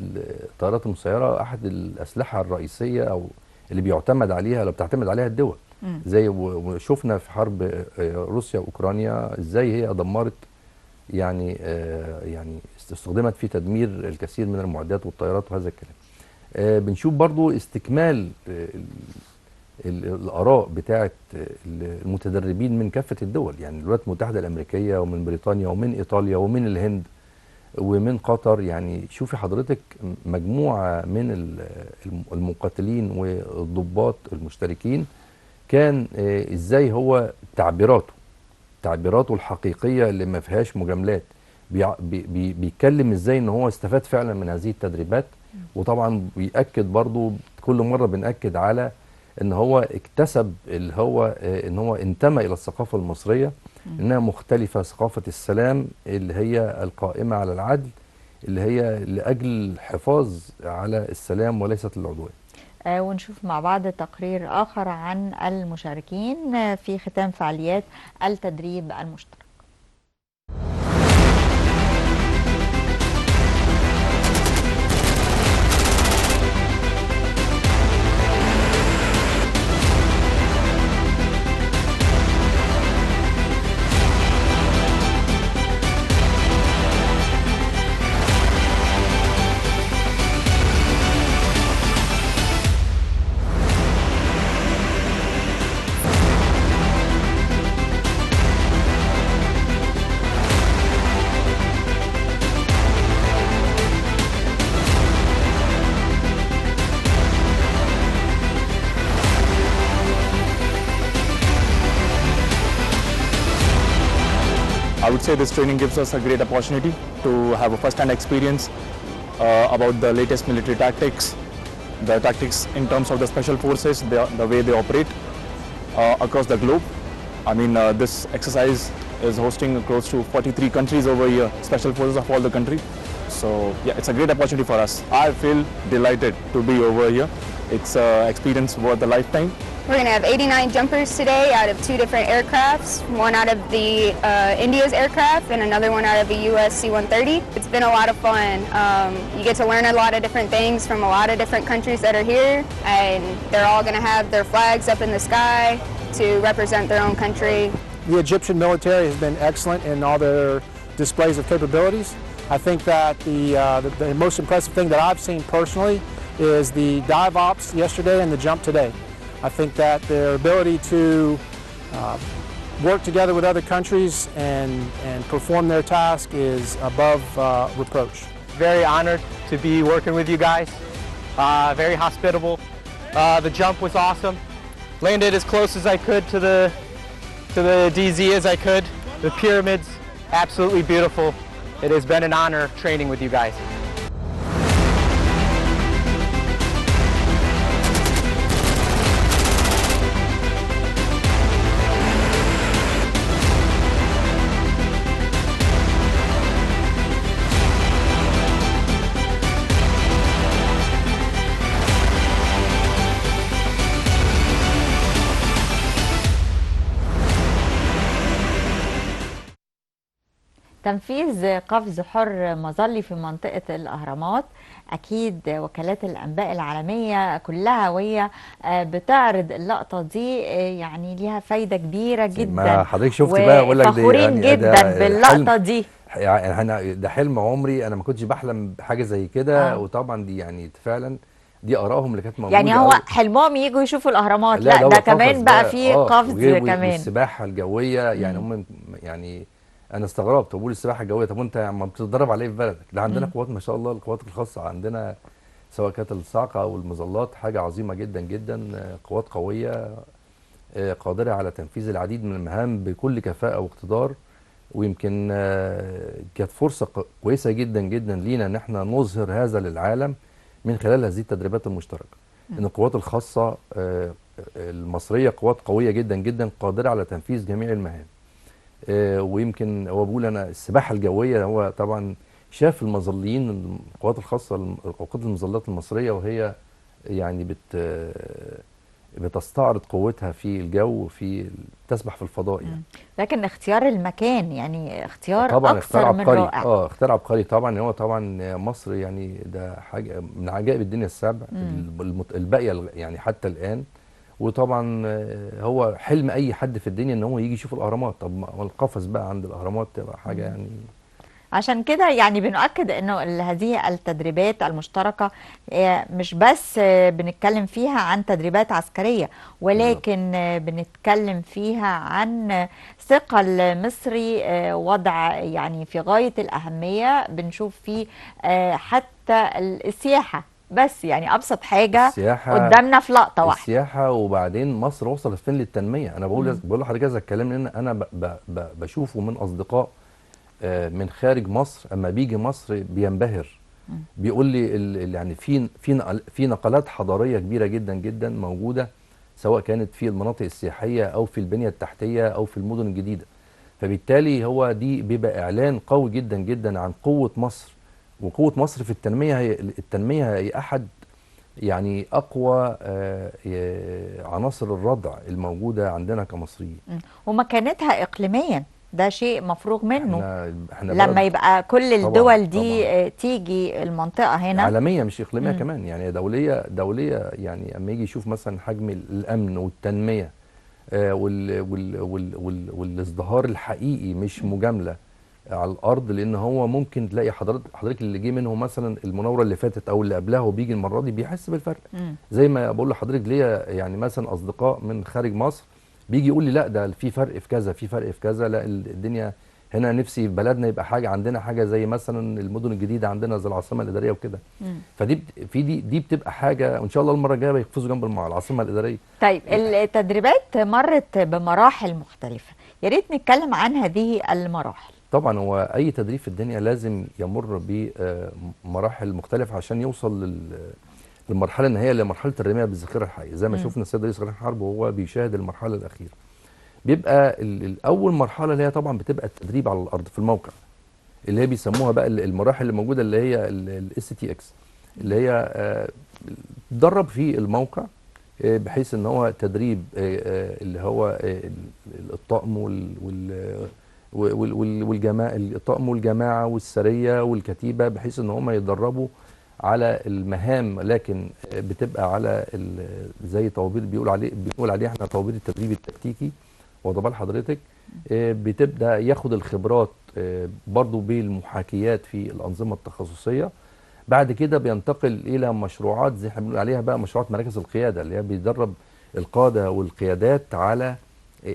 الطائرات المسيرة أحد الأسلحة الرئيسية أو اللي بيعتمد عليها، لو بتعتمد عليها الدول، زي وشفنا في حرب روسيا واوكرانيا ازاي هي دمرت، يعني يعني استخدمت في تدمير الكثير من المعدات والطائرات وهذا الكلام. بنشوف برضو استكمال الاراء بتاعه المتدربين من كافة الدول، يعني الولايات المتحدة الامريكية ومن بريطانيا ومن ايطاليا ومن الهند ومن قطر. يعني شوفي حضرتك مجموعة من المقاتلين والضباط المشتركين كان ازاي هو تعبيراته الحقيقية اللي ما فيهاش مجاملات، بيتكلم ازاي ان هو استفاد فعلا من هذه التدريبات. وطبعا بيأكد برضو كل مرة بنأكد على ان هو اكتسب اللي هو ان هو انتمى الى الثقافة المصرية، انها مختلفة، ثقافة السلام اللي هي القائمة على العدل، اللي هي لاجل الحفاظ على السلام وليست العدوان. ونشوف مع بعض تقرير آخر عن المشاركين في ختام فعاليات التدريب المشترك. I would say this training gives us a great opportunity to have a first-hand experience about the latest military tactics, the tactics in terms of the special forces, the way they operate across the globe. I mean, this exercise is hosting close to 43 countries over here, special forces of all the country. So yeah, it's a great opportunity for us. I feel delighted to be over here. It's an experience worth a lifetime. We're going to have 89 jumpers today out of 2 different aircrafts, one out of the India's aircraft and another one out of the US C-130. It's been a lot of fun. You get to learn a lot of different things from a lot of different countries that are here, and they're all going to have their flags up in the sky to represent their own country. The Egyptian military has been excellent in all their displays of capabilities. I think that the most impressive thing that I've seen personally is the dive ops yesterday and the jump today. I think that their ability to work together with other countries and perform their task is above reproach. Very honored to be working with you guys. Very hospitable. The jump was awesome. Landed as close as I could to the DZ as I could. The pyramids, absolutely beautiful. It has been an honor training with you guys. تنفيذ قفز حر مظلي في منطقة الأهرامات، أكيد وكالات الأنباء العالمية كلها وهي بتعرض اللقطة دي يعني ليها فايدة كبيرة جدا. ما حضرتك شفت بقى، أقول لك فخورين يعني جدا باللقطة دي. يعني أنا ده حلم عمري، أنا ما كنتش بحلم بحاجة زي كده. وطبعا دي يعني فعلا دي آرائهم اللي كانت موجودة. يعني هو حلمهم يجوا يشوفوا الأهرامات، لا ده كمان بقى فيه قفز كمان والسباحة الجوية. يعني هم يعني انا استغربت، بقول السباحة الجوية، طب وانت ما بتتدرب على ايه في بلدك؟ ده عندنا قوات ما شاء الله، القوات الخاصة عندنا سواء كانت الصاعقة او المظلات حاجة عظيمة جدا جدا، قوات قوية قادرة على تنفيذ العديد من المهام بكل كفاءة واقتدار. ويمكن كانت فرصة كويسة جدا جدا لينا ان احنا نظهر هذا للعالم من خلال هذه التدريبات المشتركة، ان القوات الخاصة المصرية قوات قوية جدا جدا قادرة على تنفيذ جميع المهام. ويمكن هو بيقول انا السباحة الجوية، هو طبعا شاف المظليين القوات الخاصة قوات المظلات المصرية وهي يعني بتستعرض قوتها في الجو، في تسبح في الفضاء يعني. لكن اختيار المكان يعني اختيار طبعا اكثر من رائع. اختيار عبقري طبعا. هو طبعا مصر يعني ده حاجة من عجائب الدنيا السبع الباقية يعني حتى الان. وطبعا هو حلم اي حد في الدنيا ان هو يجي يشوف الاهرامات. طب القفز بقى عند الاهرامات تبقى حاجة يعني. عشان كده يعني بنؤكد انه هذه التدريبات المشتركة مش بس بنتكلم فيها عن تدريبات عسكرية، ولكن بنتكلم فيها عن ثقة المصري، وضع يعني في غاية الاهمية. بنشوف فيه حتى السياحة، بس يعني ابسط حاجة قدامنا في لقطة واحدة السياحة. وبعدين مصر وصلت فين للتنمية؟ انا بقول لحضرتك هذا الكلام لان انا بشوفه من اصدقاء من خارج مصر، اما بيجي مصر بينبهر، بيقول لي يعني في نقلات حضارية كبيرة جدا جدا موجودة، سواء كانت في المناطق السياحية او في البنية التحتية او في المدن الجديدة. فبالتالي هو دي بيبقى اعلان قوي جدا جدا عن قوة مصر، وقوه مصر في التنمية. هي التنمية هي احد يعني اقوى عناصر الردع الموجودة عندنا كمصريين، ومكانتها اقليميا ده شيء مفروغ منه. احنا لما يبقى كل الدول دي طبعًا تيجي المنطقة هنا عالمية مش إقليمية كمان، يعني دولية. يعني أما يجي يشوف مثلا حجم الأمن والتنمية والازدهار الحقيقي مش مجاملة على الأرض، لأن هو ممكن تلاقي حضرتك اللي جه منه مثلا المناورة اللي فاتت أو اللي قبلها وبيجي المرة دي بيحس بالفرق. زي ما بقول لحضرتك ليا يعني مثلا أصدقاء من خارج مصر بيجي يقول لي لا ده في فرق في كذا، في فرق في كذا، لا الدنيا هنا نفسي في بلدنا يبقى حاجة، عندنا حاجة زي مثلا المدن الجديدة عندنا زي العاصمة الادارية وكده. فدي في دي بتبقى حاجة، وان شاء الله المرة الجاية بيقفزوا جنب العاصمة الادارية. طيب التدريبات مرت بمراحل مختلفة، يا ريت نتكلم عن هذه المراحل. طبعا هو اي تدريب في الدنيا لازم يمر بمراحل مختلفة عشان يوصل للمرحلة النهائية اللي مرحلة الرماية بالذخيره الحية، زي ما شفنا السيد رئيس اركان الحرب وهو بيشاهد المرحلة الاخيرة. بيبقى الاول مرحلة اللي هي طبعا بتبقى التدريب على الارض في الموقع، اللي هي بيسموها بقى المراحل اللي موجودة اللي هي ال STX، اللي هي تدرب في الموقع، بحيث ان هو تدريب اللي هو الطقم والجماعة، الطقم والجماعة والسرية والكتيبه، بحيث ان هم يتدربوا على المهام، لكن بتبقى على زي طوابير بنقول عليه احنا طوابير التدريب التكتيكي، واخد بال حضرتك؟ بتبدا ياخد الخبرات برضو بالمحاكيات في الانظمة التخصصية. بعد كده بينتقل الى مشروعات زي احنا بنقول عليها بقى مشروعات مراكز القيادة، اللي هي بيدرب القادة والقيادات على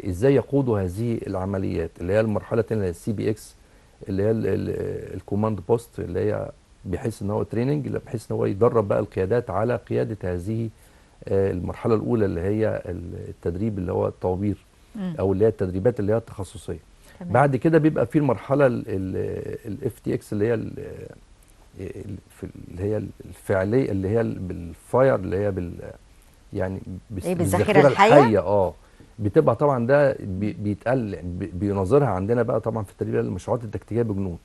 ازاي يقودوا هذه العمليات، اللي هي المرحلة الثانية اللي هي ال CPX، اللي هي ال command post، اللي هي بحيث ان هو training، بحيث ان هو يدرب بقى القيادات على قيادة هذه المرحلة الاولى اللي هي التدريب اللي هو الطوابير، او اللي هي التدريبات اللي هي التخصصية. تمام. بعد كده بيبقى في المرحلة ال FTX، اللي هي اللي هي الفعلية، اللي هي بال fire، اللي هي يعني بالذخيره الحية. بتبقى طبعا ده بيتقال بيناظرها عندنا بقى طبعا في التدريب المشروعات التكتيكيه بجنود.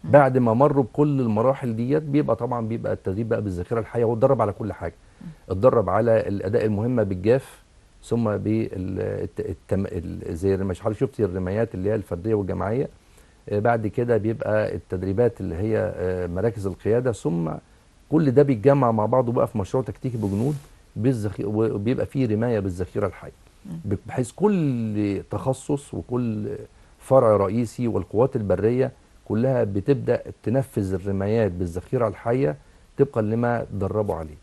بعد ما مروا بكل المراحل ديت بيبقى طبعا بيبقى التدريب بقى بالذخيره الحية، واتدرب على كل حاجة، اتدرب على الاداء المهمة بالجاف، ثم بال زي ما حضرتك شفتي الرمايات اللي هي الفردية والجماعيه. بعد كده بيبقى التدريبات اللي هي مراكز القيادة، ثم كل ده بيتجمع مع بعضه بقى في مشروع تكتيكي بجنود وبيبقى فيه رمايه بالذخيره الحية، بحيث كل تخصص وكل فرع رئيسي والقوات البرية كلها بتبدا تنفذ الرمايات بالذخيره الحية طبقا لما دربوا عليه.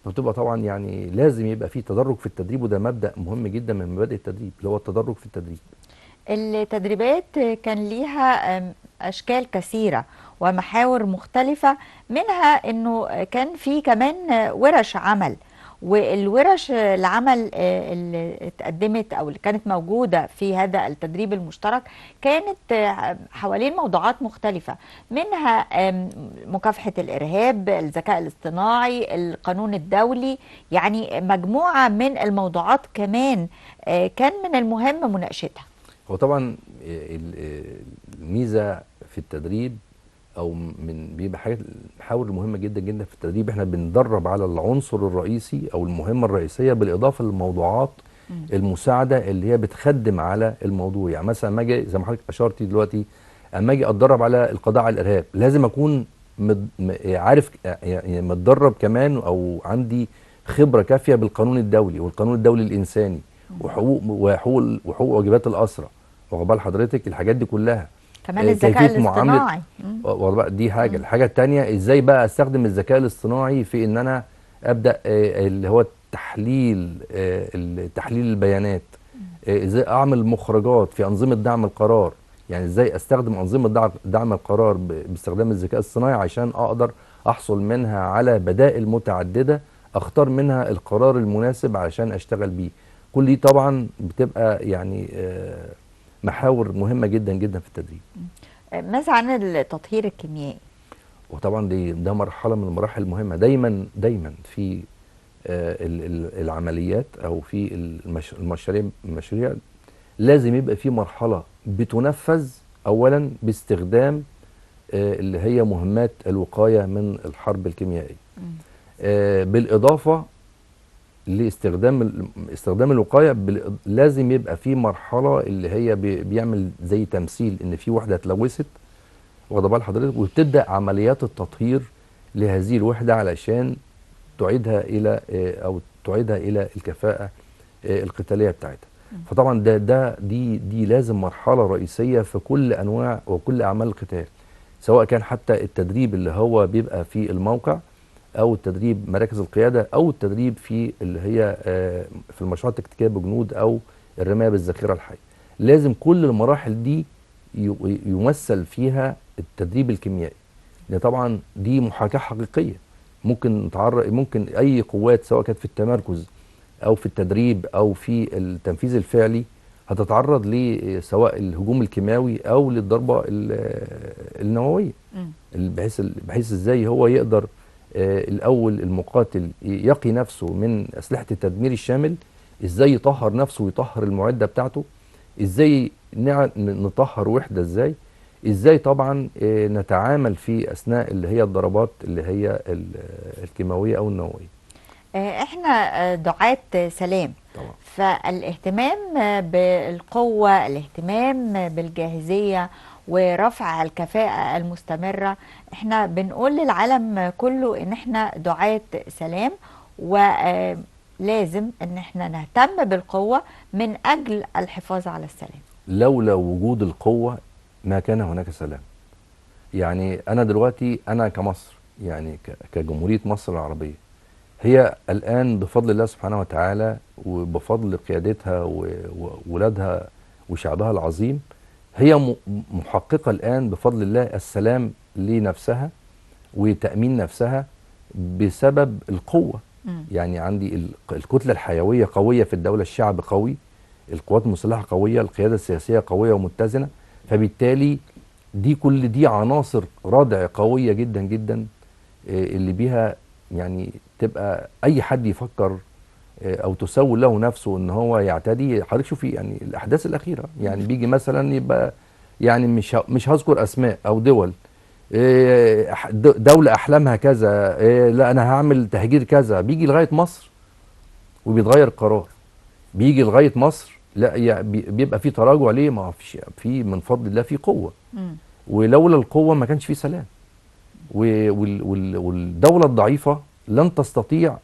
فبتبقى طبعا يعني لازم يبقى فيه تدرج في التدريب، وده مبدا مهم جدا من مبادئ التدريب اللي هو التدرج في التدريب. التدريبات كان ليها أشكال كثيرة ومحاور مختلفة، منها أنه كان في كمان ورش عمل، والورش العمل اللي اتقدمت أو اللي كانت موجودة في هذا التدريب المشترك كانت حوالين موضوعات مختلفة، منها مكافحة الإرهاب، الذكاء الاصطناعي، القانون الدولي، يعني مجموعة من الموضوعات كمان كان من المهم مناقشتها. هو طبعا الميزة في التدريب او من بيبقى حاجات المحاور المهمة جدا جدا في التدريب، احنا بندرب على العنصر الرئيسي او المهمة الرئيسية بالاضافة للموضوعات المساعدة اللي هي بتخدم على الموضوع. يعني مثلا ما اجي زي ما حضرتك اشرتي دلوقتي، اما اجي اتدرب على القضاء على الارهاب لازم اكون عارف يعني متدرب كمان او عندي خبره كافيه بالقانون الدولي والقانون الدولي الانساني وحقوق وحقوق واجبات الاسرى، واخد بال حضرتك الحاجات دي كلها، كمان الذكاء الاصطناعي دي حاجة. الحاجة الثانية ازاي بقى استخدم الذكاء الاصطناعي في ان انا ابدا اللي هو التحليل، تحليل البيانات، ازاي اعمل مخرجات في انظمة دعم القرار، يعني ازاي استخدم انظمة دعم القرار باستخدام الذكاء الصناعي عشان اقدر احصل منها على بدائل متعددة اختار منها القرار المناسب عشان اشتغل بيه. كل دي طبعا بتبقى يعني محاور مهمة جدا جدا في التدريب. ماذا عن التطهير الكيميائي؟ وطبعا ده مرحلة من المراحل المهمة دايما دايما في العمليات او في المشاريع لازم يبقى في مرحلة بتنفذ اولا باستخدام اللي هي مهمات الوقاية من الحرب الكيميائية. بالاضافة لاستخدام استخدام الوقاية لازم يبقى في مرحلة اللي هي بيعمل زي تمثيل ان في وحده اتلوثت، واخده بال حضرتك، وبتبدا عمليات التطهير لهذه الوحدة علشان تعيدها الى او تعيدها الى الكفاءة القتالية بتاعتها. فطبعا ده ده دي دي لازم مرحلة رئيسية في كل انواع وكل اعمال القتال، سواء كان حتى التدريب اللي هو بيبقى في الموقع او التدريب مراكز القيادة او التدريب في اللي هي في المشروعات التكتيكيه بجنود او الرماية بالذخيره الحية. لازم كل المراحل دي يمثل فيها التدريب الكيميائي، لان طبعا دي محاكاة حقيقية ممكن ممكن اي قوات سواء كانت في التمركز او في التدريب او في التنفيذ الفعلي هتتعرض لسواء الهجوم الكيماوي او للضربه النووية. بحيث ازاي هو يقدر الاول المقاتل يقي نفسه من اسلحة التدمير الشامل، ازاي يطهر نفسه ويطهر المعدة بتاعته، ازاي نطهر وحده، ازاي طبعا نتعامل في اثناء اللي هي الضربات اللي هي الكيماوية او النووية. احنا دعاة سلام طبعا. فالاهتمام بالقوة، الاهتمام بالجاهزية ورفع الكفاءة المستمرة، احنا بنقول للعالم كله ان احنا دعاة سلام، ولازم ان احنا نهتم بالقوة من اجل الحفاظ على السلام. لولا وجود القوة ما كان هناك سلام. يعني انا دلوقتي انا كمصر، يعني كجمهورية مصر العربية، هي الآن بفضل الله سبحانه وتعالى وبفضل قيادتها وولادها وشعبها العظيم، هي محققة الآن بفضل الله السلام لنفسها وتأمين نفسها بسبب القوة. يعني عندي الكتلة الحيوية قوية في الدولة، الشعب قوي، القوات المسلحة قوية، القيادة السياسية قوية ومتزنة، فبالتالي دي كل دي عناصر ردع قوية جدا جدا اللي بيها يعني تبقى اي حد يفكر او تسول له نفسه ان هو يعتدي. حضرتك شوفي يعني الاحداث الاخيرة، يعني بيجي مثلا يبقى يعني مش هذكر اسماء او دول، دولة احلامها كذا، لا انا هعمل تهجير كذا، بيجي لغاية مصر وبيتغير القرار، بيجي لغاية مصر لا يعني بيبقى في تراجع. ليه؟ ما فيش، في من فضل الله في قوة، ولولا القوة ما كانش في سلام. والدولة الضعيفة لن تستطيع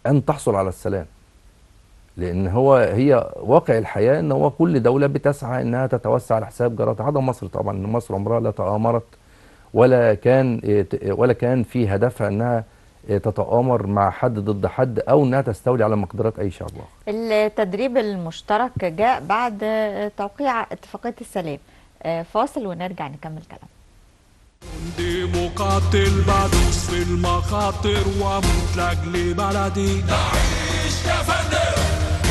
أن تحصل على السلام، لأن هي واقع الحياة أن هو كل دولة بتسعى أنها تتوسع على حساب جارتها، عدا مصر طبعا. إن مصر عمرها لا تآمرت ولا كان في هدفها أنها تتآمر مع حد ضد حد أو أنها تستولي على مقدرات أي شعب آخر. التدريب المشترك جاء بعد توقيع اتفاقية السلام. فاصل ونرجع نكمل كلام. جندي مقاتل بدوس في المخاطر واموت لاجل بلدي. تعيش يا فندم.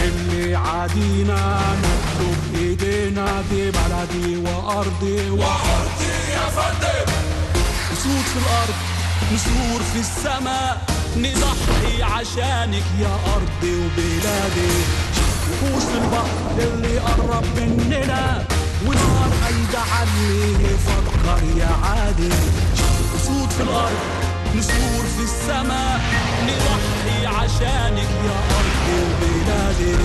اللي عادينا نطلب ايدينا، دي بلدي وارضي وارضي يا فندم. نسود في الارض نسور في السماء، نضحي عشانك يا ارضي وبلادي. وحوش في البحر اللي قرب مننا، ونار قايدة عني فكر يا عادي. أسود في الأرض نسور في السماء، نضحي عشانك يا أرضي وبلادي.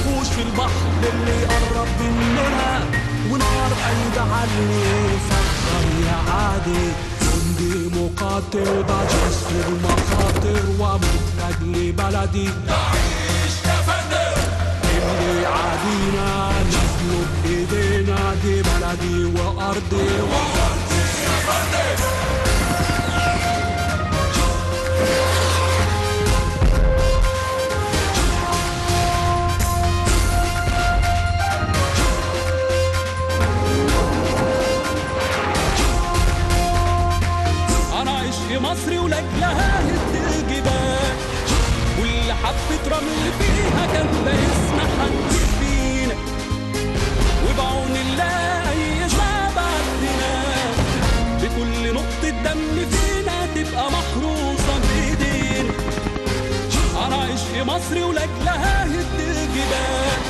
وحوش في البحر اللي قرب مننا، ونار قايدة عني فكر يا عادي. جندي مقاتل بدوس في المخاطر وأموت لأجل بلدي. تعيش يا فندم. اللي عادينا نطلب ايدينا، دي بلدي وارضي وارضي يا فندم. انا عشت مصري ولاجلها هد الجبال، واللي حبة رمل فيها كان باسم حد فينا، وبعون الله أي شعب عندنا بكل نقطة دم فينا تبقى محروسة بإيدينا. أنا عشت مصري ولاجلها هد الجبال،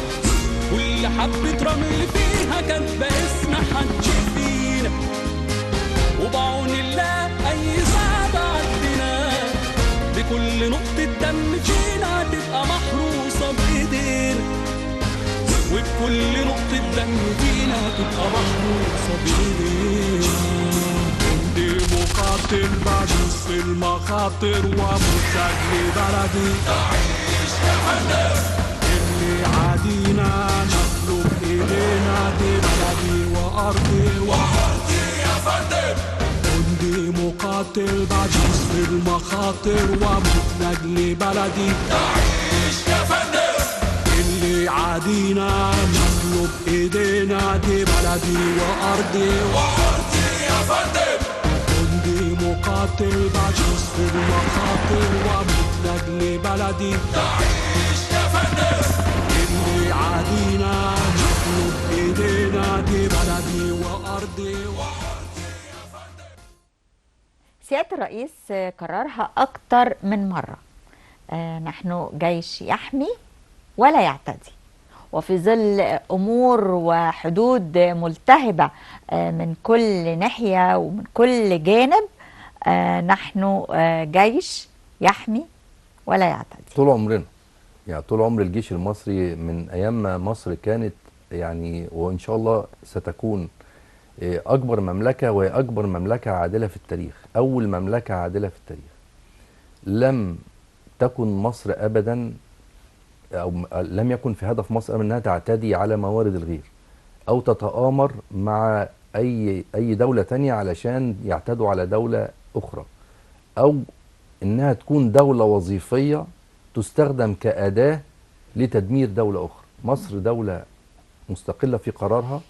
واللي حبة رمل فيها كان باسم حد فينا، وبعون الله أي شعب عندنا بكل نقطة دم فينا تبقى محروسة بإيدينا، وبكل نقطة دم فينا تبقى محروسة بإيدينا. جندي مقاتل بدوس في المخاطر وأموت لأجل بلدي. تعيش يا فندم. اللي عادينا نطلب إيدينا، دي بلدي وأرضي وأرضي يا فندم. جندي مقاتل بدوس في المخاطر وأموت لأجل بلدي. تعيش يا فندم. اللي عادينا نطلب ايدينا، دي بلدي وارضي وارضي يا فندم. جندي مقاتل بدوس في المخاطر واموت لاجل بلدي. تعيش يا فندم. اللي عادينا وارضي. سيادة الرئيس كررها أكتر من مرة، نحن جيش يحمي ولا يعتدي، وفي ظل أمور وحدود ملتهبة من كل ناحية ومن كل جانب، نحن جيش يحمي ولا يعتدي. طول عمرنا، يعني طول عمر الجيش المصري من أيام ما مصر كانت يعني، وإن شاء الله ستكون أكبر مملكة، وهي أكبر مملكة عادلة في التاريخ، أول مملكة عادلة في التاريخ. لم تكن مصر أبدا، أو لم يكن في هدف مصر أبدا أنها تعتدي على موارد الغير أو تتآمر مع أي دولة تانية علشان يعتدوا على دولة أخرى، أو أنها تكون دولة وظيفية تستخدم كأداة لتدمير دولة أخرى. مصر دولة مستقلة في قرارها،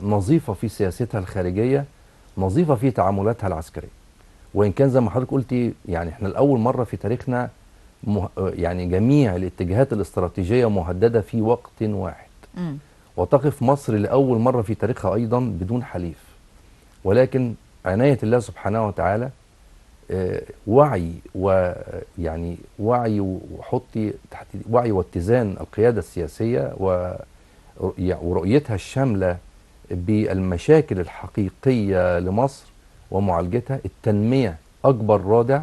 نظيفة في سياستها الخارجية، نظيفة في تعاملاتها العسكرية. وإن كان زي ما حضرتك قلتي، يعني احنا لأول مرة في تاريخنا يعني جميع الاتجاهات الاستراتيجية مهددة في وقت واحد. وتقف مصر لأول مرة في تاريخها أيضا بدون حليف، ولكن عناية الله سبحانه وتعالى، وعي، ويعني وعي وحطي تحت وعي واتزان القيادة السياسية ورؤيتها الشاملة بالمشاكل الحقيقية لمصر ومعالجتها. التنمية أكبر رادع.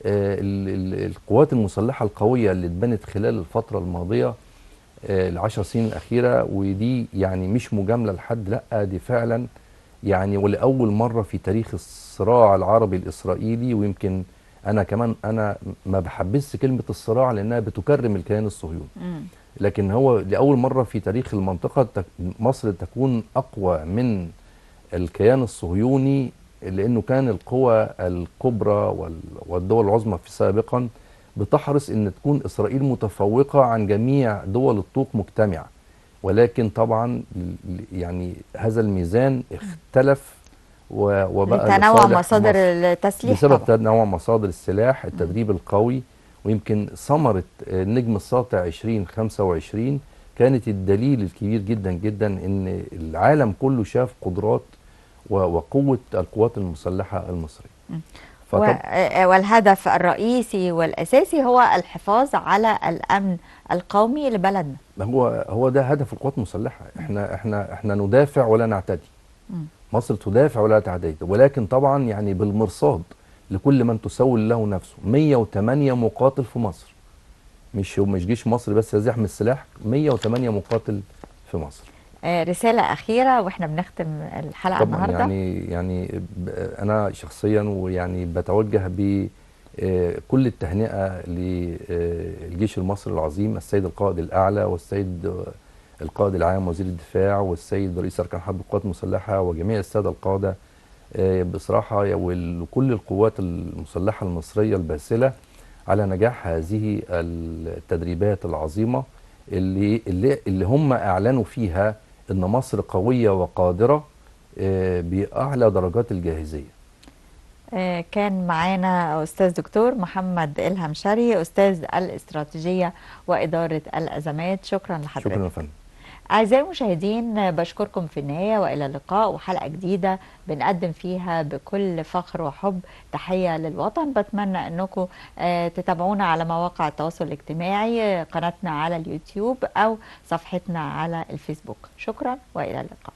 القوات المسلحة القوية اللي اتبنت خلال الفترة الماضية، ال10 سنين الأخيرة، ودي يعني مش مجاملة لحد، لأ دي فعلا يعني ولأول مرة في تاريخ الصراع العربي الإسرائيلي. ويمكن أنا كمان أنا ما بحبسش كلمة الصراع لأنها بتكرم الكيان الصهيوني، لكن هو لأول مرة في تاريخ المنطقة مصر تكون أقوى من الكيان الصهيوني، لأنه كان القوى الكبرى والدول العظمى في سابقا بتحرص أن تكون إسرائيل متفوقة عن جميع دول الطوق مجتمعة، ولكن طبعا يعني هذا الميزان اختلف وبقى لتنوع مصادر التسليح بسبب تنوع مصادر السلاح، التدريب القوي. ويمكن ثمرة النجم الساطع 2025 كانت الدليل الكبير جدا جدا ان العالم كله شاف قدرات وقوة القوات المسلحة المصرية. والهدف الرئيسي والأساسي هو الحفاظ على الأمن القومي لبلدنا. هو ده هدف القوات المسلحة. احنا ندافع ولا نعتدي. مصر تدافع ولا تعتدي، ولكن طبعا يعني بالمرصاد لكل من تسول له نفسه. 108 مقاتل في مصر، مش جيش مصر بس الذي يحمل السلاح، 108 مقاتل في مصر. رسالة أخيرة وإحنا بنختم الحلقة النهاردة. يعني أنا شخصيا ويعني بتوجه بكل التهنئة للجيش المصري العظيم، السيد القائد الأعلى والسيد القائد العام وزير الدفاع والسيد رئيس أركان حرب القوات المسلحة وجميع السادة القادة، بصراحة وكل القوات المسلحة المصرية الباسلة على نجاح هذه التدريبات العظيمة اللي هم أعلنوا فيها أن مصر قوية وقادرة بأعلى درجات الجاهزية. كان معانا أستاذ دكتور محمد الهمشري، أستاذ الاستراتيجية وإدارة الأزمات. شكرا لحضرتك. شكرا يا فندم. أعزائي المشاهدين، بشكركم في النهاية وإلى اللقاء وحلقة جديدة بنقدم فيها بكل فخر وحب تحية للوطن. بتمنى أنكم تتابعونا على مواقع التواصل الاجتماعي، قناتنا على اليوتيوب أو صفحتنا على الفيسبوك. شكرا وإلى اللقاء.